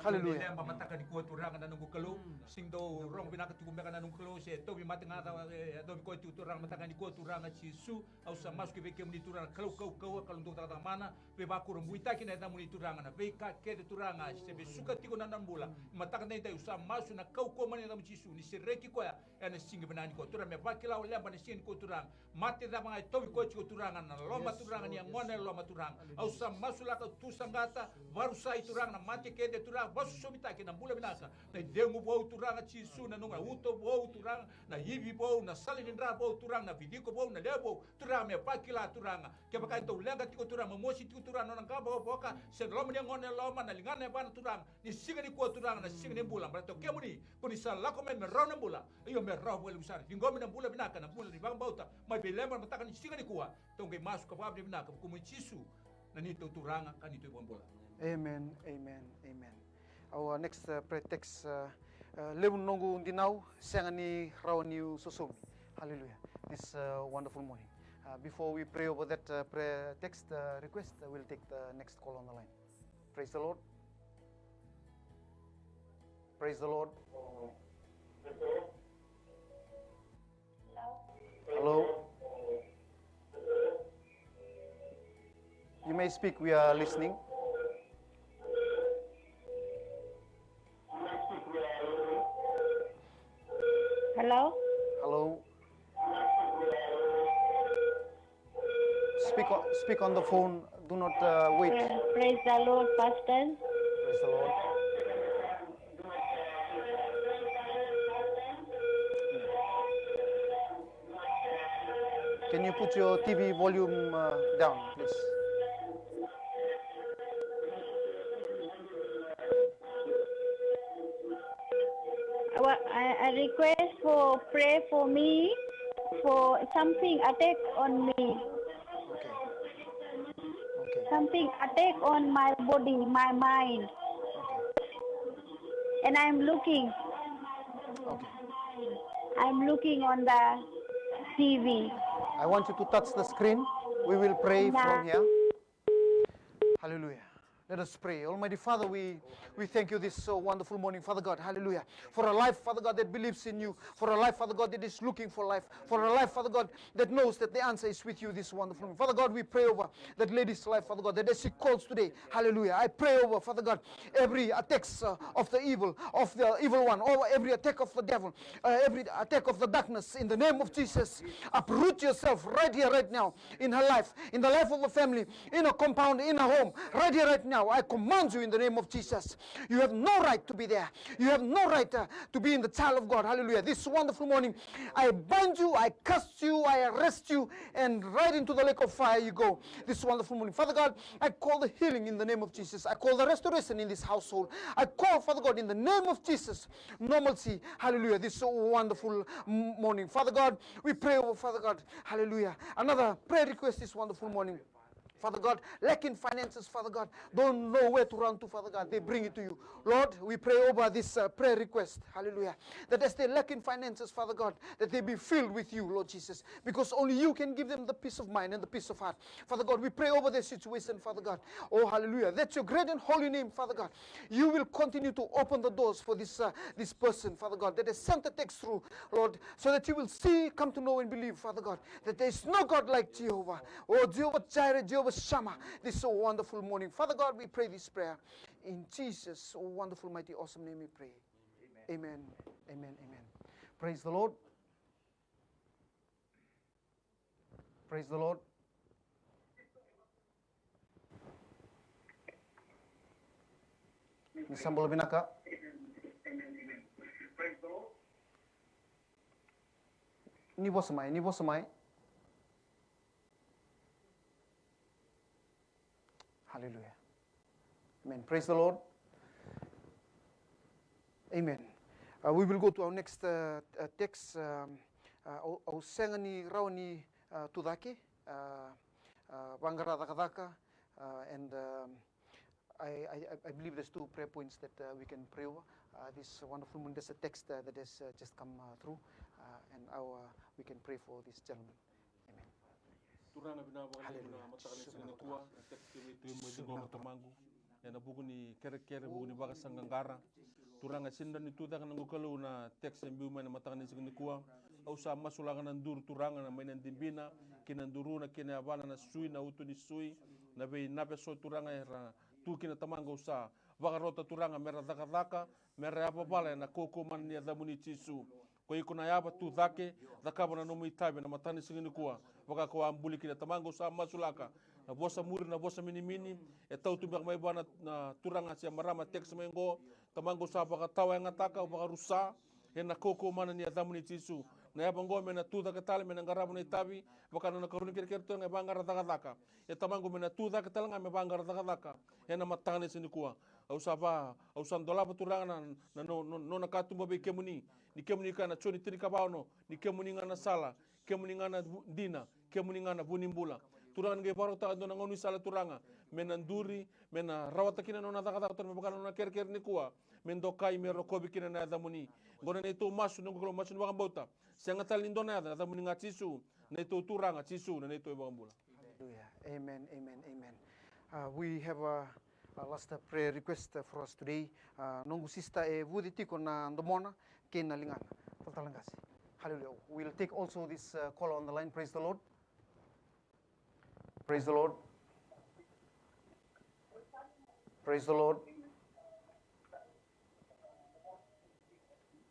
Hallelujah. Leba mataka nikua Turaga na noqu Kalou. Sega ni dau rogo vinaka tiko beka na noqu Kalou, se tauvimate ga e yacovi koya tiko Turaga mataka nikua Turaga Jisu. Au sa masu ki vei kemuni Turaga Kalou kaukauwa, Kalou dau cakacaka mana. Veivakurabuitaki na yacamuni Turaga na veika kece Turaga se vei suka tiko na noda bula. Mataka daidai au sa masu na kaukauwa mai na yacamu Jisu ni sereki koya ena siga vinaka nikua Turaga me vakila o Leba na siga nikua Turaga. Mate cava ga e tauvi koya tiko Turaga na loma Turaga ni yagona e loma Turaga. Au sa masulaka tu saqata, varusai Turaga na mate kece Turaga, vasusumitaki na bula vinaka. Na icegu vou Turaga Jisu, na noqu uto vou Turaga, na ivi vou, na sala ni dra vou Turaga, na viciko vou, na lewe vou Turaga me vakila Turaga. Kevaka e dau leqa tiko Turaga, momosi tiko Turaga, nona qavokavoka se na loma ni yagona e loma, na ligana e vana Turaga. Ni siga nikua Turaga na siga ni bula, baleta o kemuni ko ni sa lako mai me rawa na bula. Io me rawa vakalevu sara. Ciqomi na bula vinaka, na bula ni vakabauta mai vei Leba na mataka ni siga nikua. Tou qai masu ka vakavinavinaka vukumuni Jisu na neitou Turaga ka neitou iVakabula. Amen, amen, amen. Our next uh, prayer text, uh, uh, levu na noqu dinau, sega ni rawa niu sosomi. Hallelujah. This uh, wonderful morning. Uh, before we pray over that uh, prayer text uh, request, uh, we'll take the next call on the line. Praise the Lord. Praise the Lord. Hello. You may speak, we are listening. Hello. Hello. Speak on, speak on the phone. Do not uh, wait. Praise, praise the Lord, Pastor. Praise the Lord. Can you put your T V volume uh, down, please? Well, I, I request for pray for me for something attack on me. Okay. Okay. Something attack on my body, my mind. Okay. And I'm looking. Okay. I'm looking on the T V. I want you to touch the screen. We will pray Nah. From here. Hallelujah. Let us pray. Almighty Father, we, we thank you this so wonderful morning, Father God. Hallelujah. For a life, Father God, that believes in you. For a life, Father God, that is looking for life. For a life, Father God, that knows that the answer is with you this wonderful morning. Father God, we pray over that lady's life, Father God, that as she calls today, hallelujah. I pray over, Father God, every attacks uh, of the evil, of the evil one, over every attack of the devil, uh, every attack of the darkness, in the name of Jesus. Uproot yourself right here, right now, in her life, in the life of her family, in her compound, in her home, right here, right now. I command you in the name of Jesus. You have no right to be there. You have no right uh, to be in the child of God. Hallelujah. This wonderful morning, I bind you, I cast you, I arrest you, and right into the lake of fire you go. This wonderful morning, Father God, I call the healing in the name of Jesus. I call the restoration in this household. I call, Father God, in the name of Jesus, normalcy. Hallelujah. This wonderful m- morning, Father God, we pray over, Father God. Hallelujah. Another prayer request this wonderful morning. Father God, lacking finances, Father God, don't know where to run to, Father God. They bring it to you. Lord, we pray over this uh, prayer request. Hallelujah. That as they lack in finances, Father God, that they be filled with you, Lord Jesus. Because only you can give them the peace of mind and the peace of heart. Father God, we pray over their situation, Father God. Oh, hallelujah. That's your great and holy name, Father God. You will continue to open the doors for this, uh, this person, Father God, that has sent a text through, Lord, so that you will see, come to know and believe, Father God, that there is no God like Jehovah. Oh, Jehovah Jireh, Jehovah Shammah, this so wonderful morning. Father God, we pray this prayer in Jesus' wonderful, mighty, awesome name we pray. Amen. Amen. Amen. Praise the Lord. Praise the Lord. Ni sa bula vinaka. Ni vosa mai, ni vosa mai. Hallelujah. Amen. Praise the Lord. Amen. Uh, we will go to our next uh, uh, text. Um, uh, au, au sega ni rawa ni uh, tucake. Uh, uh, vaqara cakacaka. Uh, and um, I, I, I believe there's two prayer points that uh, we can pray over. Uh, this wonderful morning, there's a text uh, that has uh, just come uh, through. Uh, and our, we can pray for this gentleman. Amen. Turaga vinaka vakalevu na mataka ni siga nikua, na text kemuni tu mai ciqoma tamaqu. ena vuku ni kerekere, vuku ni vakasaqaqara. Turaga, e sega ni tu cake na noqu Kalou na text e biu mai na mataka ni siga nikua. Au sa masulaka na duru, Turaga, na mai na dibina kei na duruna kei na yavana, na sui, na uto ni sui, na vei, na veso, Turaga, era tu kina, Tamaqu. Au sa vakarota, Turaga, mera cakacaka, mera yavavala ena kaukaua mana ni yacamuni, Jisu. Ko iko na yava, tu cake, cakava na nomu itavi ena mataka ni siga nikua. Vaka ko a buli kina, Tamaqu, au sa masulaka na vosa muri, na vosa minimini e tau tu beka mai vua na, na turaga se marama text mai oqo. Tamaqu, au sa vakatawayagataka, au vakarusa ena kaukaua mana ni yacamuni, Jisu. Na yava oqo me na tu cake tale, me na qarava na itavi, vaka na nona karua ni kerekere, Turaga, e vaqara cakacaka. E Tamaqu, me na tu cake tale ga me vaqara cakacaka ena mataka ni siga nikua. Au sa va, au sa dolava, Turaga, na, na no, no, nona katuba vei kemuni. Ni kemuni kaya na Joni tinikava ono, ni kemuni ga na sala, kemuni ga na vu-, dina, kemuni ga na vu ni bula. Turaga, ni qai vakarautaka e dua na gaunisala, Turaga, me na duri, me na rawata kina na nona cakacaka, Turaga, me vaka na nona kerekere nikua, me dokai, me rokovi kina na yacamuni. Oqo na neitou masu, noqu Kalou, masu ni vakabauta. Sega tale ni dua na yaca, na yacamuni ga, Jisu, neitou Turaga, Jisu, na neitou iVakabula. Hallelujah. Amen, amen, amen. Uh, we have a, a last, uh, prayer request, uh, for us today. Uh, noqu sister e vuci tiko na domona kei na ligana. Talatala qase. Hallelujah. We'll take also this, uh, caller on the line. Praise the Lord. Praise the Lord. Praise the Lord.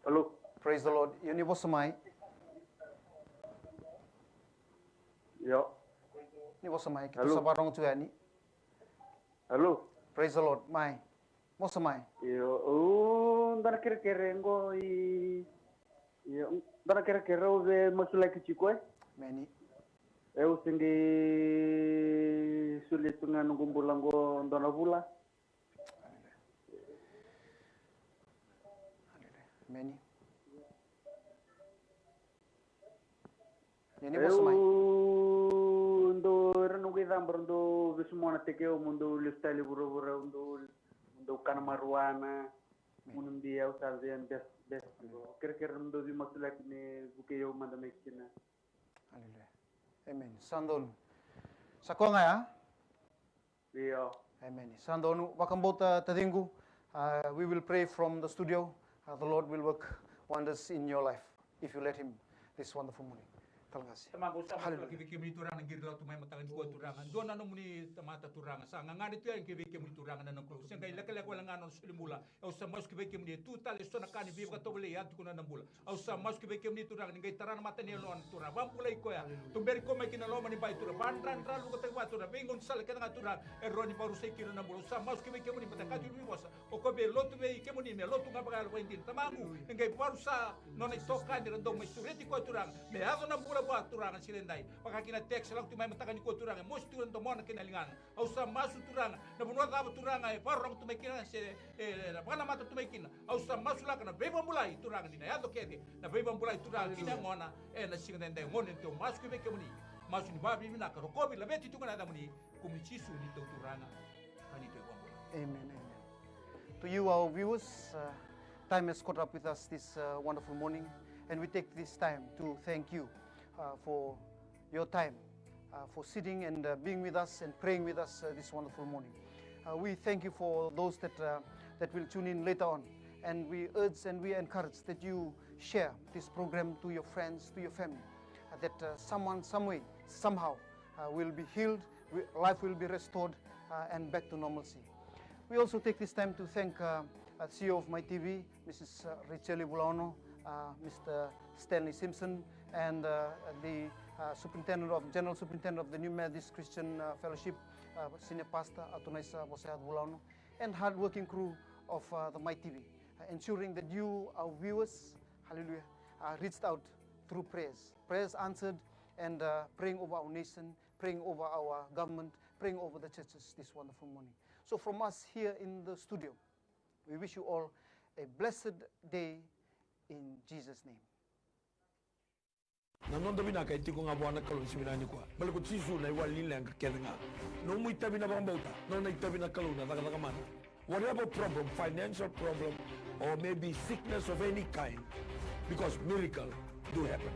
Hello. Praise the Lord. Io, ni vosa mai. Io. Ni vosa mai, keitou sa vakarorogo tu yani. Hello. Praise the Lord. Mai. Vosa mai. Io, au dua na kerekere qo i, io, dua na kerekere au via masulaki tiko, e. Meni. Au se qai solia tu ga noqu bula qo dua na vula. Hallelujah. Hallelujah. Meni. Ia ni vosa mai. Au dau, era noqu icabora, dau vesu mona teke au, mo dau lesu tale i vuravura, au dau, mo dau kana marijuana, mo na bi au sa via best, best. Kerekere mo dau veimasulaki me vukei au mada mai kina. Hallelujah. Amen. Sa donu. Sa koya ga ya? Io. Amen. Sa donu. Vakabauta, taciqu. Uh, we will pray from the studio. Uh, the Lord will work wonders in your life if you let him this wonderful morning. Talatala qase. Tamaqu, au sa masulaki vei kemuni, Turaga, na qiri lotu mai mataka nikua, Turaga. Dua na nomuni tamata, Turaga, sa gagadre tu yani ki vei kemuni, Turaga, na noqu Kalou. Se qai lekaleka wale ga na nona soli bula. Au sa masulaki vei kemuni, e tu tale e so na ka ni veivakatovolei, a tukuna na bula. Au sa masulaki vei kemuni, Turaga, ni qai tara na mata ni yalona, Turaga. Vakabulai koya. Hallelujah. Tuberi koya mai ki na loma ni bai, Turaga. Vakadradralukataki vua, Turaga. Veigauna sala kece ga, Turaga, e rawa ni vakarusai kina na bula. Au sa masulaki vei kemuni, baleta ka tu ni vosa. O koya via lotu vei kemuni, me lotu ga vakayalo vakaidina. Tamaqu, hallelujah, ni qai vakarusa nona itokani, ra dau mai sureti koya, Turaga. Me yaco na bula vua, Turaga, ni siga edai. Vaka kina text e lako tu mai mataka nikua, Turaga. E mosi tu na domona kei na ligana. Au sa masu, Turaga, na vanua cava, Turaga, e vakarorogo tu mai kina, se, e, e, na vakanamata tu mai kina. Au sa masulaka na veivakabulai, Turaga, ni na yaco kece na veivakabulai, Turaga, ki na yagona, e, na siga edaidai. Gone, neitou masu ki vei kemuni. Masu ni vakavinavinaka, rokovi, laveti tu ga na yacamuni. Kemuni Jisu, neitou Turaga, ka neitou iVakabula. Amen, amen. To you, our viewers, uh, time has caught up with us this, uh, wonderful morning, and we take this time to thank you, uh, for your time, uh, for sitting and, uh, being with us and praying with us, uh, this wonderful morning. Uh, we thank you for those that, uh, that will tune in later on. And we urge and we encourage that you share this program to your friends, to your family, uh, that, uh, someone, some way, somehow, uh, will be healed, wi-, life will be restored, uh, and back to normalcy. We also take this time to thank, uh, uh, C E O of My T V, Missus uh, Richeli Vulaono, uh, Mister Stanley Simpson, and, uh, the, uh, Superintendent of, General Superintendent of the New Methodist Christian, uh, Fellowship, uh, Senior Pastor Atunaisa Vosayaco Vulaono, and hardworking crew of, uh, the My T V, uh, ensuring that you, our viewers, hallelujah, are reached out through prayers. Prayers answered and, uh, praying over our nation, praying over our government, praying over the churches this wonderful morning. So from us here in the studio, we wish you all a blessed day in Jesus' name. Na noda vinaka e tiko ga vua na Kalou ni siga vinaka nikua. Baleta ko Jisu na iwali ni leqa kece ga. Nomu itavi na vakabauta, nona itavi na Kalou na cakacaka mana. Whatever problem, financial problem, or maybe sickness of any kind, because miracle do happen.